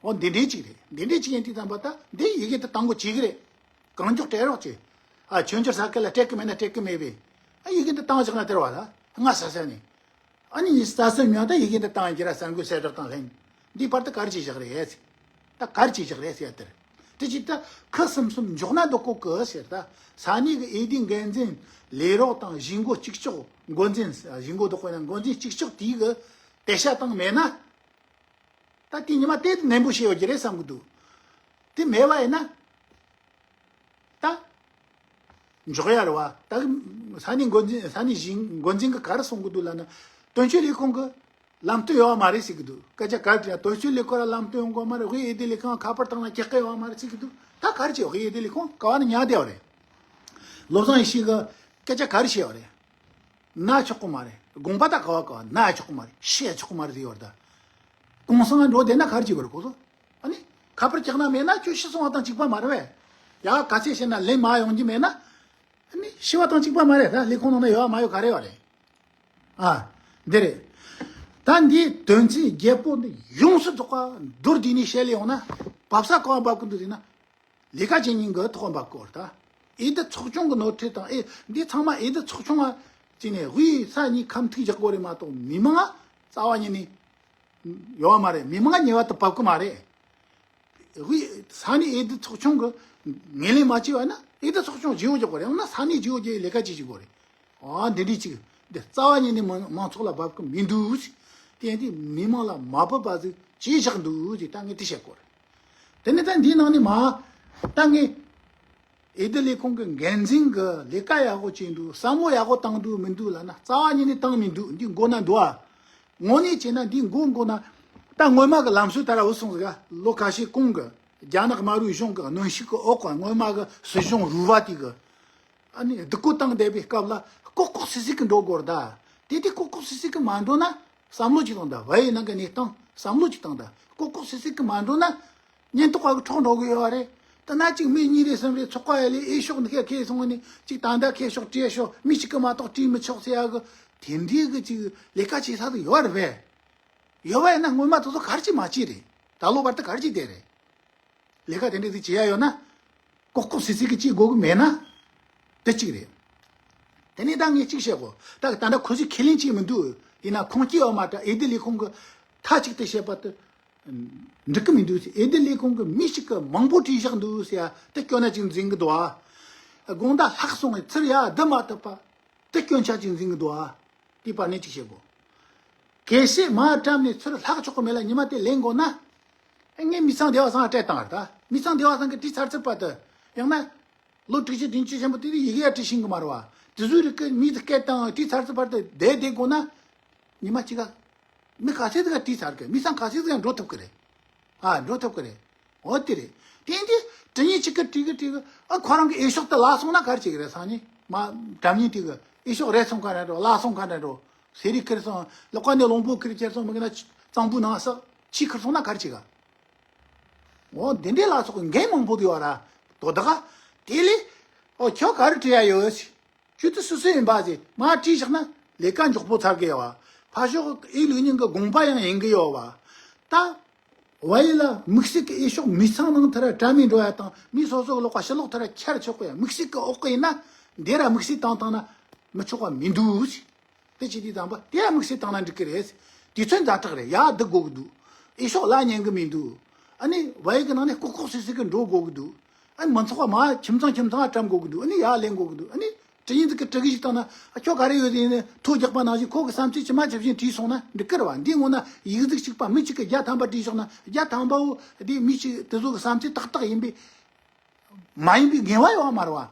འོ་འདི་འདྲའི་ཅིག་རེད། འདི་འདྲའི་ཅིག་ཡིན་དུས་ཙམ་པ་ད་འདི་ཡི་གེ་འདི་བཏང་དགོས་བྱེད་གི་རེད། གང་མགྱོགས་སྤྲད་རོགས་བྱེད། ཨ། ཆོས་འབྱོར་ས་ཁུལ་ལ་སྤྲད་གི་མེད་ན་སྤྲད་གི་མེད་པས། ཨ། ཡི་གེ་འདི་བཏང་བཞག་ན་དེ་རེད་པ། ད་སྔ་ས་ས་ནས། ཨ་ནི་ཉི་ཤུ་རྩ་གསུམ་ཡང་ད་ཡི་གེ་འདི་བཏང་རྒྱུ་ར། གསར་འགོད་གསལ་བསྒྲགས་དང་ལྷན། འདིའི་བར་དུ་ག་རེ་བྱས་བཞག་རེད་ཟེར། ད་ག་རེ་བྱས་བཞག་རེད་ཟེར་ཡ་དེ་རེད། དེ་ཅིག་ད་ཁུ་སིམ་སིམ་འཇོག་ན་འདོད་གོ་གི་ཟེར། ད་ས་གནས་ཀྱི་འོས་བསྡུའི་འགན་འཛིན་ལས་རོགས་དང་གཞིས་འགོ་གཅིག་ལྕོགས། འགོ་འཛིན། གཞིས་འགོ་དོ་དཔོན་ན་འགོ་འཛིན་གཅིག་ལྕོགས་དེའི་གི་དེ་ཤ་བཏང་མེད་ན། ད་དེ་ཉི་མ་དེ་ནན་པོ་བྱས་ཡོད་ཀྱི་རེད་བསམ་གི་འདུག་དེ་མེད་པ་ཡིན་ན། ད་འཇོག་ཡ་རེད་པ། ད་ས་གནས་འགོ་འཛིན། ས་གནས་གཞིས་འགོ་འཛིན་གྱིས་ག་རེ་གསུང་གི་འདུག་ལབ་ན། དོན་གཅོད་ལས་ཁུངས་ཀྱི་ལམ་སྟོན་ཡོད་པ་མ་རེད་ཟེར་གི་འདུག་སྐད་ཆ་ག་རེ་དྲིས་ཡང་དོན་གཅོད་ལས་ཁུངས་ལ་ལམ་སྟོན་ཡོང་གི་ཡོད་མ་རེད། དབུས་འོས་བསྡུ་ལས་ཁང་ཁ་པར་བཏང་ན་ཁྱེད་སྐད་ཡོད་པ་མ་རེད་ཟེར་གི་འདུག་ད་ག་རེ་བྱས། དབུས་འོས་བསྡུ་ལས་ཁུངས་ག་པ་ནས་ཉར་བསྡད་པ་རེད། བློ་བཟང་ཡེ་ཤེས་ཀྱིས་སྐད་ཆ་ག་རེ་བཤད་པ་རེད། ན་ཆོག་གི་མ་རེད། དགོངས་པ་ད་ག་པ་ག་པ་ན་ཆོག་གི་མ་རེད། བཤད་ཆོག་གི་མ་རེད་ཟེར་ཡོད་རེད་ད། གུང་སེང་འགྲོ་བསྡད་ན་ག་རེ་བྱེད་དགོས་རེད་ཁོ་ཚོ། ཨ་ནི་ཁ་པར་བཀྱག་ན་མེད་ན་ཁྱོད་ཤི་སོང་བ་དང་གཅིག་པ་མ་རེད་པས། ཡ་ག་ཚད་བཤད་ན་ལན་མར་ཡོང་རྒྱུ་མེད་ན། ཨ་ནི་ཤི་བ་དང་གཅིག་པ་མ་རེད། ད་ལས་ཁུངས་ནང་ན་ཡོད་པ་མ་ཡོད་ག་རེ་ཡོད་རེད། ཨ། འདི་རེད། ད་འདིའི་དོན་ཚན་བརྒྱད་པོ་འདི་ཡོངས་སུ་རྫོགས་པ་མདོར་བསྡུས་ནས་བཤད་ལེ་ཡོང་ན། བབས་ས་གང་བབས་ཀྱི་འདུག་ཟེར་ན། ལས་ཀ་བྱེད་མཁན་གྱི་ཐོག་འབབ་དགོས་རེད་ད། འོས་བསྡུ་ཚོགས་ཆུང་གི་ནོར་འཁྲུལ་དང་། ཨེ། འདི་ཚང་མ་འོས་བསྡུ་ཚོགས་ཆུང་ང་བྱས་ནས་དབུས་ས་གཉིས་ཁ་མཐུན་རྒྱག་དགོས་རེད་མ་གཏོགས། མི་མང་ང་རྩ་བ་ཉིད་ནས་ཡོད་པ་མ་རེད། མི་མང་ང་ཉེས་པ་དེ་བབས་ཀྱི་མ་རེད། དབུས་ས་གནས་འོས་བསྡུ་ཚོགས་ཆུང་གིས་ངོས་ལེན་མ་བྱས་པ་ན། འོས་བསྡུ་ཚོགས་ཆུང་བརྗེ་པོ་རྒྱག་དགོས་རེད། ཡང་ན་ས་གནས་བརྗེ་པོ་རྒྱག་པའི་ལས་ཀ་བྱེད་བཅུག་དགོས་རེད། ཨ། འདི་འདྲའི་ཅིག་འདི་རྩ་བ་ཉིད་ནས་མང་མང་ཚོགས་ལ་བབས་ཀྱི་མི་འདུག་ཟེར། དེ་ཡིན་དུས་མི་མང་ལ་མ་བབས་པ་ཟིག་བྱས་བཞག་འདུག་ཟེར། ད་ངས་དེ་བཤད་དགོས་རེད། དེ་ནས་ད་འདིའི་ནང་ནས་མ། ད་ངས་འོས་བསྡུ་ལས་ཁུངས་ཀྱི་འགན་འཛིན་གྱིས་ལས་ཀ་ཡག་པོ་བྱས་འདུག་བསམ་བློ་ཡག་པོ་བཏང་འདུག་མི་འདུག་ལབ་ན། རྩ་བ་ཉིད་ནས་བཏང་མི་འདུག་འདི་མགོ་ན་འདུག་ཨ། དངོས་གནས་བྱས་ན་འདི་མགོ་མགོ་ན། ད་སྔོན་མ་གི་ལམ་སྲོལ་ལྟར་འུ་སོང་ཟིག་ག་ལོ་ཁ་ཤས་གོང་གི་རྒྱ་ནག་དམར་པོའི་གཞུང་གི་གནོན་ཤུགས་ཀྱི་འོག་གི་སྔོན་མ་གི་སྲིད་གཞུང་རུལ་བ་དེ་གི། ཨ་ནི་སྡུག་གུ་བཏང་བསྡད་པའི་སྐབས་ལ་ལྐོག་ལྐོག་སིག་སིག་གི་འགྲོ་དགོས་རེད་ད། དེ་དུས་ལྐོག་ལྐོག་སིག་སིག་གི་མ་འགྲོ་ན་བསམ་བློ་ཅིག་བཏང་ད། བལ་ཡུལ་ནང་གི་གནས་སྟངས་བསམ་བློ་ཅིག་བཏང་ད། ལྐོག་ལྐོག་སིག་སིག་གི་མ་འགྲོ་ན་ཉེན་རྟོག་པ་གི་འཕྲོག་འགྲོ་གི་ཡོད་རེད། ད་ན་གཅིག་མི་གཉིས་རེ་གསུམ་རེ་ཚོགས་པ་ཡ་ལས་འོས་ཤོག་འདི་ག་ཁྱེར་སོང་ནས་ཅིག་ད་ལྟ་ཁྱེར་ཤོག་སྤྲད་ཤོག་མི་གཅིག་གིས་མ་གཏོགས་སྤྲད་མི་ཆོག་ཟེར་ཡ་གི་དེ་འདྲའི་གི་ཅིག་ལས་ཀ་བྱེད་ས་དེ་ཡོད་རེད་པས། ཡོད་པ་ཡིན་ན་སྔོན་མ་དེ་ཚོ་ག་རེ་བྱས་མ་བྱས་རེད། ད་ལོ་བར་དུ་ག་རེ་བྱས་བསྡད་རེད། ལས་ཀ་དེ་འདྲ་ཞིག་བྱེད་ཡ་ཡོད་ན། ལྐོག་ལྐོག་སིག་སིག་གིས་བྱེད་དགོས་ཀྱི་མེད་ན། དེ་གཅིག་རེད། དེ་ནས་ད་ངས་གཅིག་བཤད་གོ། ད་ད་ལྟ་ཁོ་ཚོས་ཁས་ལེན་བྱས་མི་འདུག་དེས་ན་ཁུངས་སྐྱེལ་བ་མ་དྲ་འོས་བསྡུ་ལས་ཁུངས་ཀྱིས་མཐའ་གཅིག་ཏུ་བཤད་པ་དེ་འགྲིག་གི་མི་འདུག་ཟེར། འོས་བསྡུ་ལས་ཁུངས་ཀྱིས་མི་གཅིག་གིས་མང་པོ་བྲིས་བཞག་འདུག་ཟེར་ཡ་དེ་སྐྱོ་ན་གཅིག་འཛིན་གི་འདུག་ཨ། དགོང་དག་ལྷག་སོང་བའི་ཚུར་ཡ་བསྡུ་མ་ཐུབ་པ་དེ་སྐྱོན་ཆ་གཅིག་འཛིན་གི་འདུག་ཨ། དེའི་བར་ནས་གཅིག་བཤད་དགོས། གལ་སྲིད་མ་བཀྲམ་ནས་ཚུར་ལྷག་ཆོག་གི་མེད་ལ་ཉི་མ་དེ་ལེན་དགོས་ན། ངས་མི་ཚང་སྡེ་བ་ཚང་ལ་སྤྲད་བཏང་བ་རེད་ད། མི་ཚང་སྡེ་བ་ཚང་གིས་བྲིས་ཚར་ཚར་བར་དུ། ཡང་ན། ལོ་དྲུག་ཅུ་བདུན་ཅུ་ཆེན་པོ་དེ་དུས་ཡི་གེ་ཡ་བྲིས་ཤེས་གི་མ་རེད་བ། དེ་ཚོའི་རིགས་ཀྱི་མིས་དེ་སྐད་བཏང་བྲིས་ཚར་ཚར་བར་དུ་བསྡད་བསྡད་དགོས་ན། ཉི་མ་གཅིག་ག་མི་ག་ཚད་ཟིག་ག་བྲིས་ཚར་གི། མི་ཚང་ག་ཚད་ཟིག་ག་འགྲོ་ཐུབ་གི་རེད། ཨ། འགྲོ་ཐུབ་གི་རེད། འོ་དེ་རེད། དེ་འདི་དྲི་ཉིན་གཅིག་གི་བྲིས་གི་བྲིས་གི། ཨ། ཁོ་རང་གི་འོས་ཤོག་དེ་བརླག་སོང་ན་ག་རེ་བྱེད་གི་རེད། སང་ཉིན་མ་དྲ་མཉེན་དེ་གི་འོས་ཤོག་རལ་སོང་ག་རེ་འགྲོ། བརླག་སོང་ག་རེ་འགྲོ། ཟས་རིགས་ཁྱེར་སོང་། ལོག་ག་ནས་གླང་པོ་ཁྱེར་ཁྱེར་སོང་། མི་གི་ན་གཙང་པོའི་ནང་ས་ཕྱེ་ཁྱེར་སོང་ན་ག་རེ་བྱེད་ག་འོ་འདི་འདྲའི་ལ་སོགས་འགན་མང་པོ་ཡོད་ར། དོ་བདག་ག་དེ་ལས། ཨོ་ཁྱོད་ག་རེ་བྲིས་ཡ་ཡོད། ཁྱོད་དེ་སུ་སུ་ཡིན་པ་ཟེར་མ་བྲིས་བཞག་ན་ལས་ཀ་མགྱོགས་པོ་ཚར་གི་ཡོད་བ། ཕར་ཕྱོགས་ཨེ་ལུགས་ཉིན་གི་དགོངས་པ་ཡང་ཡིན་གི་ཡོད་བ། ད། བ་ཡི་ལ་དམིགས་བསལ་གི་འོས་ཤོག་མི་ཚང་ནང་ཐར་བཀྲམ་མི་འགྲོ་ཡ་དང་། མི་སོ་སོ་གི་ལོགས་པ་ཕྱི་ལོགས་ཐར་ཁྱེར་ཆོག་གི་ཡ། དམིགས་བསལ་གི་འོག་གི་ཡིན་ན། འདི་ར་དམིགས་བསལ་བཏང་བཏང་ན་མི་ཆོག་པ་མི་འདུག་ཟེར། དེ་བྱེད་དུས་ཙམ་པ་དེ་ཡང་དམིགས་བསལ་བཏང་ན་འགྲིག་གི་རེད། དུས་ཚོད་ཛ་དྲག་རེད། ཡར་བསྡུ་དགོས་ཀྱི་འདུག་འོས་ཤོག་ལ་ཉན་གི་མི་འདུག་ཨ་ནི་བ་ཡིག་གི་ནང་ནས་ལྐོག་ལྐོག་སིལ་སིལ་གི་འགྲོ་དགོས་ཀྱི་འདུག་ཨ་ནི་མི་ཚོགས་པ་མར་ཁྱིམ་ཚང་ཁྱིམ་ཚང་ལ་བཀྲམ་དགོས་ཀྱི་འདུག་ཨ་ནི་ཡར་ལེན་དགོས་ཀྱི་འདུག་ཨ་ནི་དྲི་ཡིན་ཟིག་གི་དྲི་གི་ཞིག་བཏང་ན། ཨ། ཁྱོད་ག་རེ་ཡོད་ཟེར་ནས་ཐོ་རྒྱག་པ་ནང་བཞིན་ཁོ་གི་བསམ་ཚུལ་ཇི་མ་ཇི་བཞིན་བྲིས་སོང་ན་འགྲིག་གི་རེད་བ། འདིའི་སྔོན་ན་ཡིག་གཟུགས་གཅིག་པ་མི་གཅིག་གིས་བརྒྱ་ཐམ་པ་བྲིས་བཞག་ན། བརྒྱ་ཐམ་པ་བོ་དེ་མི་གཅིག་དེ་ཚོ་གི་བསམ་ཚུལ་ཏག་ཏག་ཡིན་པའི་མ་ཡིན་པའི་ངེས་པ་ཡོད་མ་རེད་བ།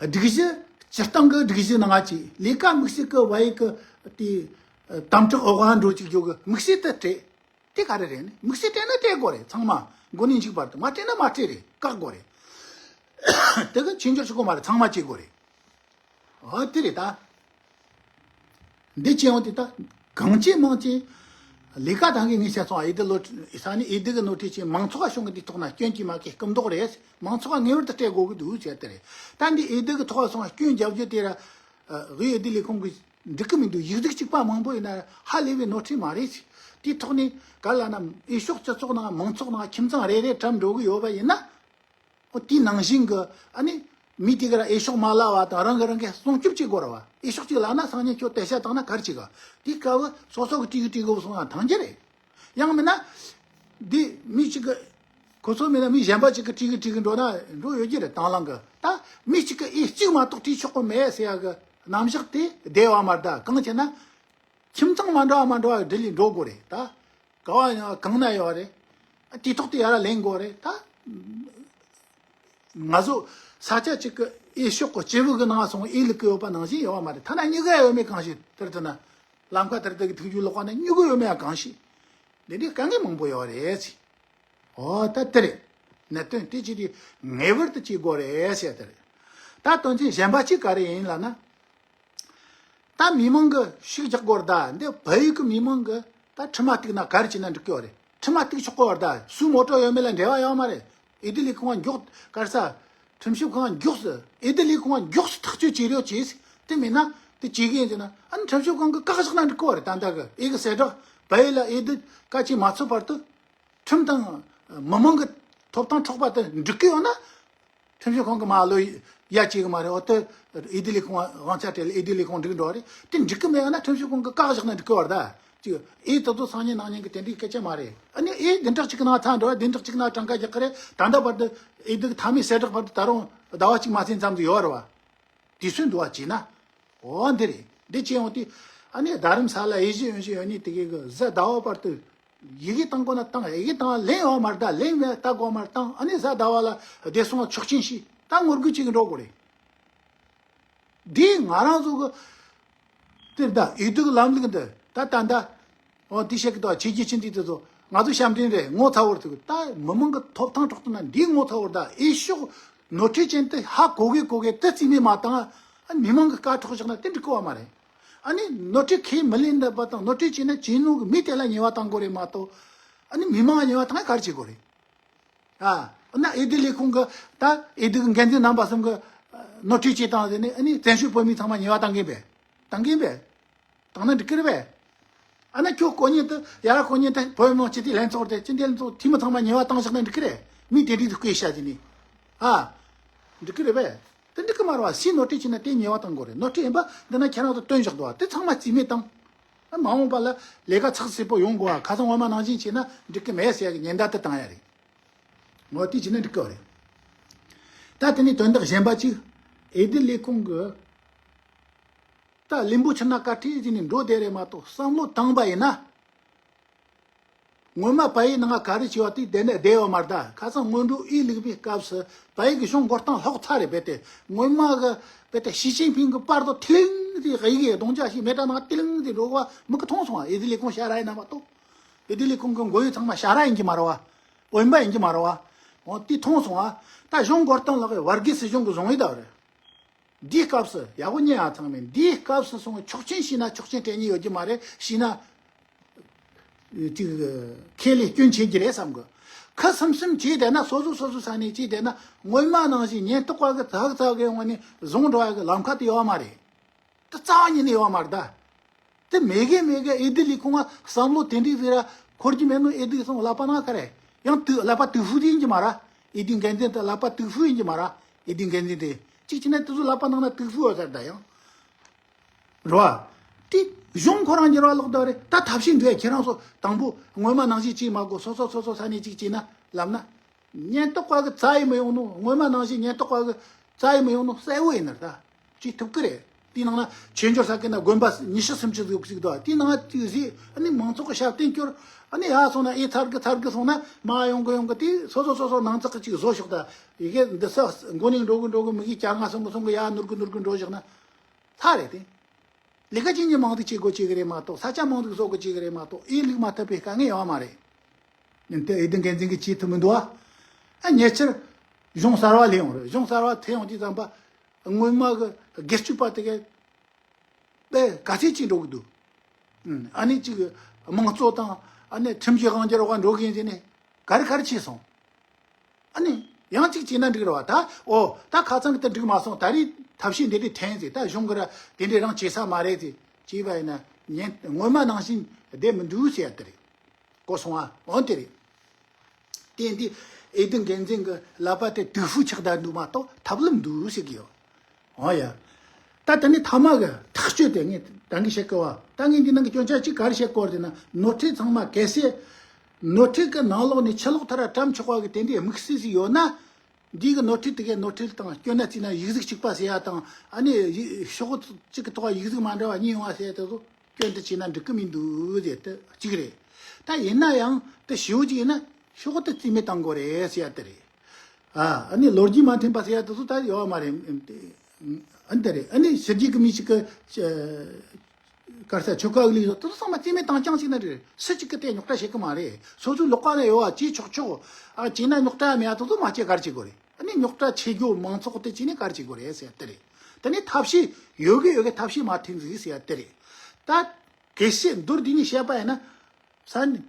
སྒྲིག་གཞི། སྤྱིར་བཏང་གི་སྒྲིག་གཞི་ནང་ཅིག་ལས་ཀ་དམིགས་བསལ་གི་བ་ཡིག་གི་དེ་དམ་དྲག་འོག་འགྲོ་ཅིག་ཡོད་གི། དམིགས་བསལ་དུ་སྤྲད། དེ་ག་རེ་རེད་ནི། དམིགས་བསལ་སྤྲད་ན་སྤྲད་དགོས་རེད། ཚང་མ་འགོ་ནས་མཇུག་བར་དུ། མ་སྤྲད་ན་མ་སྤྲད་རེད། བཀག་དགོས་རེད། དེ་གི་ཆོས་འབྱོར་ཆོག་གི་མ་རེད། ཚང་མ་བྱེད་དགོས་རེད། འོ་དེ་རེད་ད། འདི་བྱས་ཡོང་དུས་ད་གང་ཅི་མང་ཅི་ལས་ཀ་དང་གི་ངས་བཤད་སོང་། འོས་བསྡུ་ལོ་ས་ནས་འོས་བསྡུ་གི་ནོར་འཁྲུལ་ཅིག་མང་ཚོགས་ལ་བྱུང་གི། འདི་ཐོག་ན་སྐྱོན་གྱིས་མ་གི་སྐུ་མདོག་རེད། མང་ཚོགས་ལ་ངེས་པར་དུ་སྤྲད་དགོས་ཀྱི་འདུག་ཟེར་དེ་རེད། ད་འདི་འོས་བསྡུ་གི་ཐོག་ལ་སོང་བ་སྐྱོན་རྒྱབ་རྒྱུ་དེ་ར། དབུས་འོས་བསྡུ་ལས་ཁུངས་གི་འགྲིག་གི་མི་འདུག་ཡིག་གཟུགས་གཅིག་པ་མང་པོ་ཡིན་ན་ཧ་ལས་པའི་ནོར་འཁྲུལ་མ་རེད། དེའི་ཐོག་ནས་ག་ལ་ན་འོས་ཤོག་སྤྱི་ཚོགས་ནང་མང་ཚོགས་ནང་ཁྱིམ་ཚང་རེ་རེ་བཀྲམ་འགྲོ་གི་ཡོད་པ་ཡིན་ན། འོ་དེའི་ནང་བཞིན་གི་ཨ་ནི་མི་དེ་ག་ར་འོས་ཤོག་མ་བརླག་པ་དང་། རང་གི་རང་གི་སྲུང་སྐྱོབ་བྱེད་དགོས་ར་བ། འོས་ཤོག་གཅིག་བརླག་ན་སང་ཉིན་ཁྱོད་དེ་ཤ་བཏང་ན་ག་རེ་བྱེད་ག་དེའི་སྐབས་སོ་སོ་གི་བྲིས་གི་བྲིས་གི་སོང་ན་ཐང་རྒྱུ་རེད། ཡང་མིན་ན། འདི་མི་གཅིག་གི་ཁོ་ཚོ་མིན་ན་མི་གཞན་པ་གཅིག་གི་བྲིས་གི་བྲིས་གི་འགྲོ་ན་འགྲོ་ཡོད་ཀྱི་རེད། དང་བླངས་གི། ད་མི་གཅིག་གི་འོས་གཅིག་མ་གཏོགས་བྲིས་ཆོག་གི་མེད་ཟེར་ཡ་གི་རྣམ་གཞག་དེ་བསྡད་པ་མ་རེད། ད་གང་བྱས་ན། ཁྱིམ་ཚང་མ་འདྲ་བ་མ་འདྲ་བ་འབྲེལ་ལས་འགྲོ་དགོས་རེད་ད། ག་བ་ཡང་གང་ན་ཡོད་རེད། དེ་ཐོག་དེ་ཡར་ལེན་དགོས་རེད་ད། ང་ཚོ་ས་ཆ་གཅིག་གི་འོས་ཤོག་གི་སྐྱེས་བུ་གི་ནང་སོང་འོས་ལུག་གི་ཡོད་པ་ནང་བཞིན་ཡོད་པ་མ་རེད། ཐ་ན་གཉིས་ཀ་ཡོད་མེད་གང་ཤེས། དེར་ལྟ་ན་ལམ་ཁ་དེར་ལྟ་གི་ཐུག་རྒྱུ་ལོག་པ་ན་གཉིས་ཀ་ཡོད་མེད་གང་ཤེས། འདི་འདྲའི་དཀའ་ངལ་མང་པོ་ཡོད་རེད་ཟེར། ཨོ་ད་དེ་རེད། གནད་དོན་དེ་ཅི་དེ་ངེས་པར་དུ་བྱེད་དགོས་རེད་ཟེར་དེ་རེད། ད་དོན་ཚན་གཞན་པ་གཅིག་ག་རེ་ཡིན་ལབ་ན། ད་མི་མང་གི་ཤུགས་རྒྱག་དགོས་རེད་ད། འདི་བལ་ཡུལ་གི་མི་མང་གི་ད་ཁྲིམས་མ་གཏུག་ན་ག་རེ་བྱས་ན་འགྲིག་གི་ཡོད་རེད། ཁྲིམས་མ་གཏུག་ཆོག་གི་ཡོད་རེད་ད། སུའི་མོ་ཊ་ཡོད་མེད་ལ་འབྲེལ་བ་ཡོད་མ་རེད། འོས་བསྡུ་ལས་ཁུངས་མགྱོགས་ག་རེ་ཟ། ཁྲིམས་ཞིབ་ཁང་མགྱོགས་སུ། འོས་བསྡུ་ལས་ཁུངས་མགྱོགས་སུ་ཐག་གཅོད་བྱེད་རོགས་བྱེད། དེ་མིན་ན་དེ་བྱེད་གི་ཡིན་ཟེར་ན། ཨ་ནི་ཁྲིམས་ཞིབ་ཁང་གི་བཀག་བཞག་ན་འགྲིག་གི་ཡོད་རེད། ད་ལྟ་གི་འོས་གི་གསལ་བསྒྲགས་བལ་ཡུལ་ལ་འོས་བསྡུ་བཀའ་ཆད་མ་ཚུད་བར་དུ། ཁྲིམས་དང་མི་མང་གི་ཐོབ་ཐང་འཕྲོག་པ་དེ་འགྲིག་གི་ཡོད་ན། ཁྲིམས་ཞིབ་ཁང་གི་མ་ལོ་ཡ་བྱེད་གི་མ་རེད། འོ་དེ་འོས་བསྡུ་ལས་ཁུངས་དབང་ཆ་སྤྲད་ལ་འོས་བསྡུ་ལས་ཁུངས་འགྲིག་འགྲོ་བ་རེད། དེ་འགྲིག་གི་མེད་ཡོད་ན་ཁྲིམས་ཞིབ་ཁང་གི་བཀག་བཞག་ན་འགྲིག་གི་ཡོད་རེད་ད། ཅིག་འོས་དེ་ཚོ་སང་ཉིན་གནངས་ཉིན་གི་དེ་འདྲའི་སྐད་ཆ་མ་རེད། ཨ་ནི་འོས་བདུན་ཕྲག་གཅིག་གི་ནང་ཚར་འགྲོ་བ། བདུན་ཕྲག་གཅིག་ནང་གྲངས་ཀ་རྒྱག་གི་རེད། ད་ལྟ་བར་དུ་འོས་བསྡུ་གི་མཐའ་མའི་གསལ་བསྒྲགས་བར་དུ་ད་རུང་ཟླ་བ་གཅིག་མ་ཟིན་ཙམ་དུ་ཡོད་རེད་བ། དུས་ཚོད་འདུག་བ་བྱས་ན། འོ་འདི་རེད། འདི་བྱས་ཡོང་དུས་ཨ་ནི་རྡ་རམ་ས་ལ་འོས་གཞི་ཡོད་གཞི་ཡོད་ནི་དེ་གའི་གི་གཟའ་ཟླ་བ་བར་དུ་ཡི་གེ་བཏང་དགོས་ན་བཏང་། ཡི་གེ་བཏང་ལེན་ཡོད་མ་རེད་ད། ལེན་མེད་ལྟ་དགོས་མ་རེད་བཏང་། ཨ་ནི་གཟའ་ཟླ་བ་ལ་བདེ་སྲུང་ལ་ཆོག་མཆན་ཞིག་ད་ངོ་རྒོལ་བྱེད་གི་འགྲོ་དགོས་རེད། འདི་ང་རང་ཚོ་གི་དེར་ད་འོས་བསྡུ་གི་ལམ་ལུགས་འདི་ད་ད་ད། འོ་དེ་བཤད་གི་འདུག་བ། ཆེ་རྒྱུ་ཆེ་འདི་དེ་ཚོ་ང་ཚོ་ཞབས་འདྲེན་རེད། ངོ་ཚ་བོར་ཐུག་ད་མི་མང་གི་ཐོབ་ཐང་འཕྲོག་ཐུབ་ན་འདིའི་ངོ་ཚ་བོར་ད། འོས་ཤོག་ནོར་འཁྲུལ་ཅན་དེ་ཧ་གོ་གི་གོ་གི་དེ་རྩིས་མེད་མ་བཏང་། ཨ་མི་མང་གི་བཀའ་འཕྲོག་བཞག་ན་དེ་འགྲིག་གི་བ་མ་རེད། ཨ་ནི་ནོར་འཁྲུལ་ཁས་མི་ལེན་འདོད་པ་དང་། ནོར་འཁྲུལ་བྱས་ན་ཇེ་ནོར་གི་མི་དེ་ལ་ཉེས་པ་བཏང་དགོས་རེད་མ་གཏོགས། ཨ་ནི་མི་མང་ལ་ཉེས་པ་བཏང་ཡ་ག་རེ་བྱེད་དགོས་རེད། ཨ། ན་འོས་བསྡུ་ལས་ཁུངས་གི་ད་འོས་བསྡུ་གི་འགན་འཛིན་རྣམ་པ་གསུམ་གི་ནོར་འཁྲུལ་བྱས་བཏང་ཟེར་ནས། ཨ་ནི་བཙན་བྱོལ་བོད་མི་ཚང་མ་ཉེས་པ་བཏང་གིན་པས། བཏང་གིན་པས། བཏང་ན་འགྲིག་གི་རེད་པས། ཨ་ན་ཁྱོད་ཁོ་གཉིས་དེ་ཡ་ར་ཁོ་གཉིས་དེ་བོད་མི་མང་སྤྱི་འཐུས་ལྷན་ཚོགས་དེ་སྤྱི་འཐུས་ལྷན་ཚོགས་འཐུས་མི་ཚང་མ་ཉེས་པ་བཏང་བཞག་ན་འགྲིག་གི་རེད། མི་དེ་འགྲིག་ཏུ་བསྐོས་བཞག་ཟེར་ནས། ཨ། འགྲིག་གི་རེད་པས། དེ་འགྲིག་གི་མ་རེད་བ། སུས་ནོར་འཁྲུལ་བྱས་ན་དེ་ཉེས་པ་བཏང་དགོས་རེད། ནོར་འཁྲུལ་ཡིན་པ་འདི་ན་ཁྱེད་རང་ཚོ་སྟོན་བཞག་འདུག་བ། དེ་ཚང་མ་རྩིས་མེད་བཏང་། མ་འོངས་པ་ལ་ལས་ཀ་ཚགས་ཚུད་པོ་ཡོང་དགོས་བ། ཁ་སང་སྔོན་མ་ནང་བཞིན་བྱས་ན་འགྲིག་གི་མེད་ཟེར་ཡ་གི་ཉེན་བརྡ་དེ་བཏང་ཡ་རེད། འོ་དེ་བྱས་ན་འགྲིག་གི་རེད། ད་དེ་ནས་དོན་དག་གཞན་པ་གཅིག་འོས་བསྡུ་ལས་ཁུངས་གི་ད་ལིམ་བུ་ཆུ་ན་དཀར་ཁྲིད་ཟིན་ནས་འགྲོ་བསྡད་རེད་མ་གཏོགས། བསམ་བློ་བཏང་པ་ཡིན་ན། སྔོན་མ་བལ་ཡུལ་ནང་ག་རེ་བྱས་པ་དེ་བསྡད་ནས་བསྡད་ཡོད་མ་རེད། ད་ཁ་སང་སྔོན་འགྲོ་ཨི་ལུག་པའི་སྐབས་སུ་བལ་ཡུལ་གྱི་གཞུང་མགོ་རྟིང་སློག་ཚར་རེད། རྦད་དེ་སྔོན་མ་གི་རྦད་དེ་ཞི་ཅིན་ཕིང་གི་པར་དུ་ཐི་ལིང་དེ་གཡུག་གི་རྡུང་རྒྱག་ཞིག་མེ་དྲ་ནང་ཐི་ལིང་དེ་འགྲོ་གི་བ་མིག་གིས་མཐོང་སོང་བ། འོས་བསྡུ་ལས་ཁུངས་ཞ་ར་ཡིན་ན་མ་གཏོགས། འོས་བསྡུ་ལས་ཁུངས་གི་མགོ་ཡུ་ཚང་མ་ཞ་ར་ཡིན་གྱི་མ་རེད་བ། འོན་པ་ཡིན་གྱི་མ་རེད་བ། འོ་དེ་མཐོང་སོང་བ། ད་གཞུང་མགོ་རྟིང་སློག་གི་བར་བརྒལ་སྲིད་གཞུང་གི་བཟུང་ཡོད་ད་རེད། འདིའི་སྐབས་སུ་ཡག་པོ་ཉན་ཨ་ཚང་མས། འདིའི་སྐབས་སུ་སོང་ཆོག་མཆན་ཞུས་ན་ཆོག་མཆན་སྤྲད་ཉེན་ཡོད་ཀྱི་མ་རེད། ཞུས་ན་ཅིག་ཁས་ལེན་སྐྱོན་བྱེད་ཀྱི་རེད་བསམ་གི། ཁ་སིམ་སིམ་བྱས་བསྡད་ན། སོ་སོ་སོ་སོ་ས་ནས་བྱས་བསྡད་ན། སྔོན་མ་ནང་བཞིན་ཉེན་རྟོག་པ་གི་ཚག་ཚག་གི་ངང་ནས་བཟུང་འགྲོ་ཡ་གི་ལམ་ཁ་དེ་ཡོད་མ་རེད། དེ་རྩ་བ་ཉིད་ནས་ཡོད་མ་རེད་ད། དེ་མེད་གི་མེད་གི། འོས་བསྡུ་ལས་ཁུངས་ང་བསམ་བློ་དེ་འདྲའི་ཟིག་ར་འཁོར་གྱི་མེད་ནོ། འོས་བསྡུ་སོང་ལག་པ་ནང་ག་རེ་ཡང་དུ་ལག་པ་དུག་ཕུག་དེ་ཡིན་གྱི་མ་ར། འོས་བསྡུ་འགན་འཛིན་དེ་ལག་པ་དུག་ཕུག་ཡིན་གྱི་མ་ར། འོས་བསྡུ་འགན་འཛིན་དེ་གཅིག་བྱས་ན་དེ་ཚོ་ལག་པ་ནང་ན་དུག་ཕུག་ཡོད་ས་རེད་ད་ཡང་། རེད་བ། དེ་གཞུང་ཁོ་རང་འགྱུར་བ་ལོག་ད་རེད། ད་ཐབས་ཤེས་འདྲ་ཁྱེད་རང་ཚོ་དང་པོ་སྔོན་མ་ནང་བཞིན་བྱས་མ་དགོས། སོ་སོ་སོ་སོ་ས་ནས་གཅིག་བྱས་ན་ལབ་ན། ཉེན་རྟོག་པ་གི་རྩ་ཡི་མི་ཡོང་ནོ། སྔོན་མ་ནང་བཞིན་ཉེན་རྟོག་པ་གི་རྩ་ཡི་མི་ཡོང་ནོ་གསལ་བོ་ཡིན་ནར་ད། ཅིག་ཐུབ་ཀི་རེད། དེའི་ནང་ན་ཆོས་འབྱོར་ས་ཀི་ན་དགོན་པ་ཉི་ཤུ་སུམ་ཅུ་ཟིག་ཟིག་འདུག་དེའི་ནང་ཅིག་ཟིག་ཨ་ནི་མང་ཚོགས་ཀྱི་ཞབས་བརྟན་སྐྱོར། ཨ་ནི་ཡར་སོང་ན་ཨེ་ཚར་གི་ཚར་གི་སོང་ན་མ་ཡོང་གི་ཡོང་གི། དེ་སོ་སོ་སོ་སོ་ནང་ཚགས་ཀྱི་ཅིག་བཟོ་ཤོག་ད་ཡི་གེ་འདི་ས་མགོ་ནས་འགྲོ་གི་འགྲོ་གི། མི་གི་བཅོ་ལྔ་སོང་གི་སོང་གི། ཡར་ནུར་གི་ནུར་གི་འགྲོ་བཞག་ན་ཚར་རེད་དེ། ལས་ཀ་ཅི་ཉིད་མང་དུ་བྱེད་དགོས་བྱེད་གི་རེད་མ་གཏོགས། ས་ཆ་མང་དུ་བཟོ་དགོས་བྱེད་གི་རེད་མ་གཏོགས། ཨེ་ལུག་མ་ཐུབ་པའི་དཀའ་ངལ་ཡོད་མ་རེད། ཡིན་ཏེ་འོས་བསྡུ་འགན་འཛིན་གྱིས་བྱེད་ཐུབ་མི་འདུག་ཨ། ཨ་ཉེ་ཆར་གཞུང་གསར་བ་སླེབས་ཡོང་རེད། གཞུང་གསར་བ་ཐེ་ཡོང་དུས་ཙམ་པ་སྔོན་མ་གི་སྒེར་གཅོད་པ་དེ་གས་དཔེ་ག་ཚད་ཅིག་འགྲོ་གི་འདུག་ཨ་ནི་ཅིག་དམངས་གཙོ་དང་ཨ་ནི་ཁྲིམས་ཀྱི་དབང་སྒྱུར་འོག་འགྲོ་གི་ཡིན་ཟེར་ནས་ག་རེ་ག་རེ་བྱས་སོང་། ཨ་ནི་ཡང་གཅིག་བྱས་ན་འགྲིག་རེད་བ། ད་ཨོ་ད་ཁ་ཚང་གི་ད་འགྲིག་མ་སོང་། ད་རེས་ཐབས་ཤེས་འདི་འདྲའི་འཐེན་ཟེར། ད་གཞུང་གི་ར་དེ་འདྲའི་རང་བྱེད་ས་མ་རེད་ཟེར་བྱས་པ་ཡིན་ན། ཉན་སྔོན་མ་ནང་བཞིན་བསྡད་མི་འདུག་ཟེར་ཡ་དེ་རེད། གོ་སོང་ཨ། འོན་དེ་རེད། དེ་འདི་འོས་བསྡུ་འགན་འཛིན་གི་ལག་པ་དེ་དུག་ཕུག་ཆགས་བསྡད་འདུག་མ་གཏོགས་ཐབས་ལམ་འདུག་ཟེར་གི་ཡོད། འོ་ཡ། ད་དེ་ནས་ཐ་མ་གི་ཐག་གཅོད་དེ་ངས་ད་གིན་བཤད་གི་བ། ད་ངས་འདི་ནང་གི་སྐྱོན་ཆ་གཅིག་ག་རེ་བཤད་གོ་རེད་ན། ནོར་འཁྲུལ་ཚང་མ་གལ་སྲིད་ནོར་འཁྲུལ་གི་ནང་ལོགས་ནས་ཕྱི་ལོགས་ཐར་བཀྲམ་ཆོག་པ་གི་དེ་འདྲའི་དམིགས་བསལ་ཞིག་ཡོད་ན། འདི་གི་ནོར་འཁྲུལ་དེ་གའི་ནོར་འཁྲུལ་དང་སྐྱོན་ན་བརྩིས་ན་ཡིག་གཟུགས་གཅིག་པ་ཟེར་ཡ་དང་། ཨ་ནི་ཡིག་ཤོག་གཅིག་གི་ཐོག་ཡིག་གཟུགས་མ་འདྲ་བ་གཉིས་ཡོང་བ་ཟེར་ཡ་དེ་ཚོ་སྐྱོན་དུ་བྱས་ན་འགྲིག་གི་མི་འདུག་ཟེར་དེ་གཅིག་རེད། ད་ཡིན་ན་ཡང་དེ་ཞེ་པོ་ཅིག་ཡིན་ན་ཤོག་དེ་རྩིས་མེད་བཏང་དགོས་རེད་ཟེར་ཡ་དེ་རེད། ཨ་ཨ་ནི་ལོ་རྒྱུས་མ་མཐུན་པ་ཟེར་ཡ་དེ་ཚོ་ད་ཡོད་མ་རེད། ཨ་ནི་དེ་རེད། ཨ་ནི་ཕྱི་རྒྱལ་གི་མི་ཞིག་གི་གར་ས་ཆོལ་ཁ་གླིང་ལ་དེ་ཚོ་ཚང་མ་རྩིས་མེད་བཏང་རྐྱང་ཞིག་ན་རེད། སུ་གཅིག་གིས་དེ་རྙོག་དྲ་བྱེད་གི་མ་རེད། སོ་སོའི་ལག་པ་ན་ཡོད་པ་བྱས་ཆོག་ཆོག་ཨ་བྱས་ན་རྙོག་དྲ་མེད་ཡ་དེ་ཚོ་མ་བྱས་ག་རེ་བྱེད་དགོས་རེད། ཨ་ནི་རྙོག་དྲ་ཆེ་རྒྱུ་མང་ཚོགས་དེ་བྱས་ནས་ག་རེ་བྱེད་དགོས་རེད་ཟེར་ཡ་དེ་རེད། དེ་ནས་ཐབས་ཤེས་ཡོད་གི་ཡོད་གི་ཐབས་ཤེས་མ་མཐུན་ཟིག་ཟེར་ཡ་དེ་རེད། ད་གལ་སྲིད་མདོར་བསྡུས་ནས་བཤད་པ་ཡིན་ན། ས་གནས་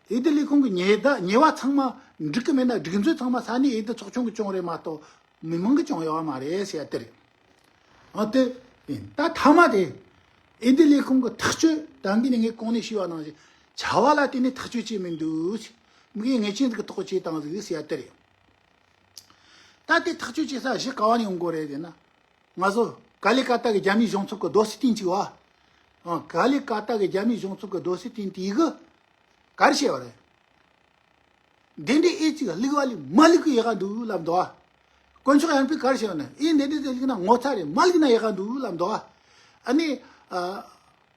འོས་བསྡུ་ལས་ཁུངས་ཀྱི་ཉེས་ད་ཉེས་པ་ཚང་མ་འགྲིག་གི་མེད་ན། སྒྲིག་འཛུགས་ཚང་མ་ས་གནས་འོས་བསྡུ་ཚོགས་ཆུང་གིས་སྐྱོང་རེད་མ་གཏོགས་མི་མང་གིས་སྐྱོང་ཡོད་མ་རེད་ཟེར་ཡ་དེ་རེད། འོ་དེ་ཡིན། ད་མཐའ་མ་དེ་འོས་བསྡུ་ལས་ཁུངས་ཀྱི་ཐག་གཅོད་ད་གིན་ངས་གོང་ནས་ཞུས་པ་ནང་བཞིན་བྱ་བ་ལ་བརྟེན་ནས་ཐག་གཅོད་བྱས་མི་འདུག་ཟེར། མི་གིས་ངེས་ཅན་ཟིག་གི་ཐོག་བྱས་བཏང་ཟིག་ཟེར་ཡ་དེ་རེད། ད་དེ་ཐག་གཅོད་བྱེད་ས་གཞི་ག་བ་ནས་ཡོང་དགོས་རེད་ཟེར་ན། ང་ཚོ་ཀ་ལི་ཀ་ཏ་གི་རྒྱ་མིའི་གཞུང་ཚབ་ཀྱི་རྡོ་སི་ཏིན་གཅིག་བ། ཨང་ཀ་ལི་ཀ་ཏ་གི་རྒྱ་མིའི་གཞུང་ཚབ་ཀྱི་རྡོ་སི་ཏིན་དེ་གིས་ག་རེ་བཤད་པ་རེད། འདི་འདྲའི་ཨེ་གཅིག་ལུག་པ་ལས་མ་ལུག་གི་ཡག་ག་འདུག་ལབ་འདུག་ཨ། དཀོན་མཆོག་ཡང་པས་ག་རེ་བཤད་པ་ན། ཨེ་འདི་འདྲའི་ལུག་ན་ངོ་ཚ་རེད། མ་ལུག་ན་ཡག་ག་འདུག་ལབ་འདུག་ཨ། ཨ་ནི་ཨ།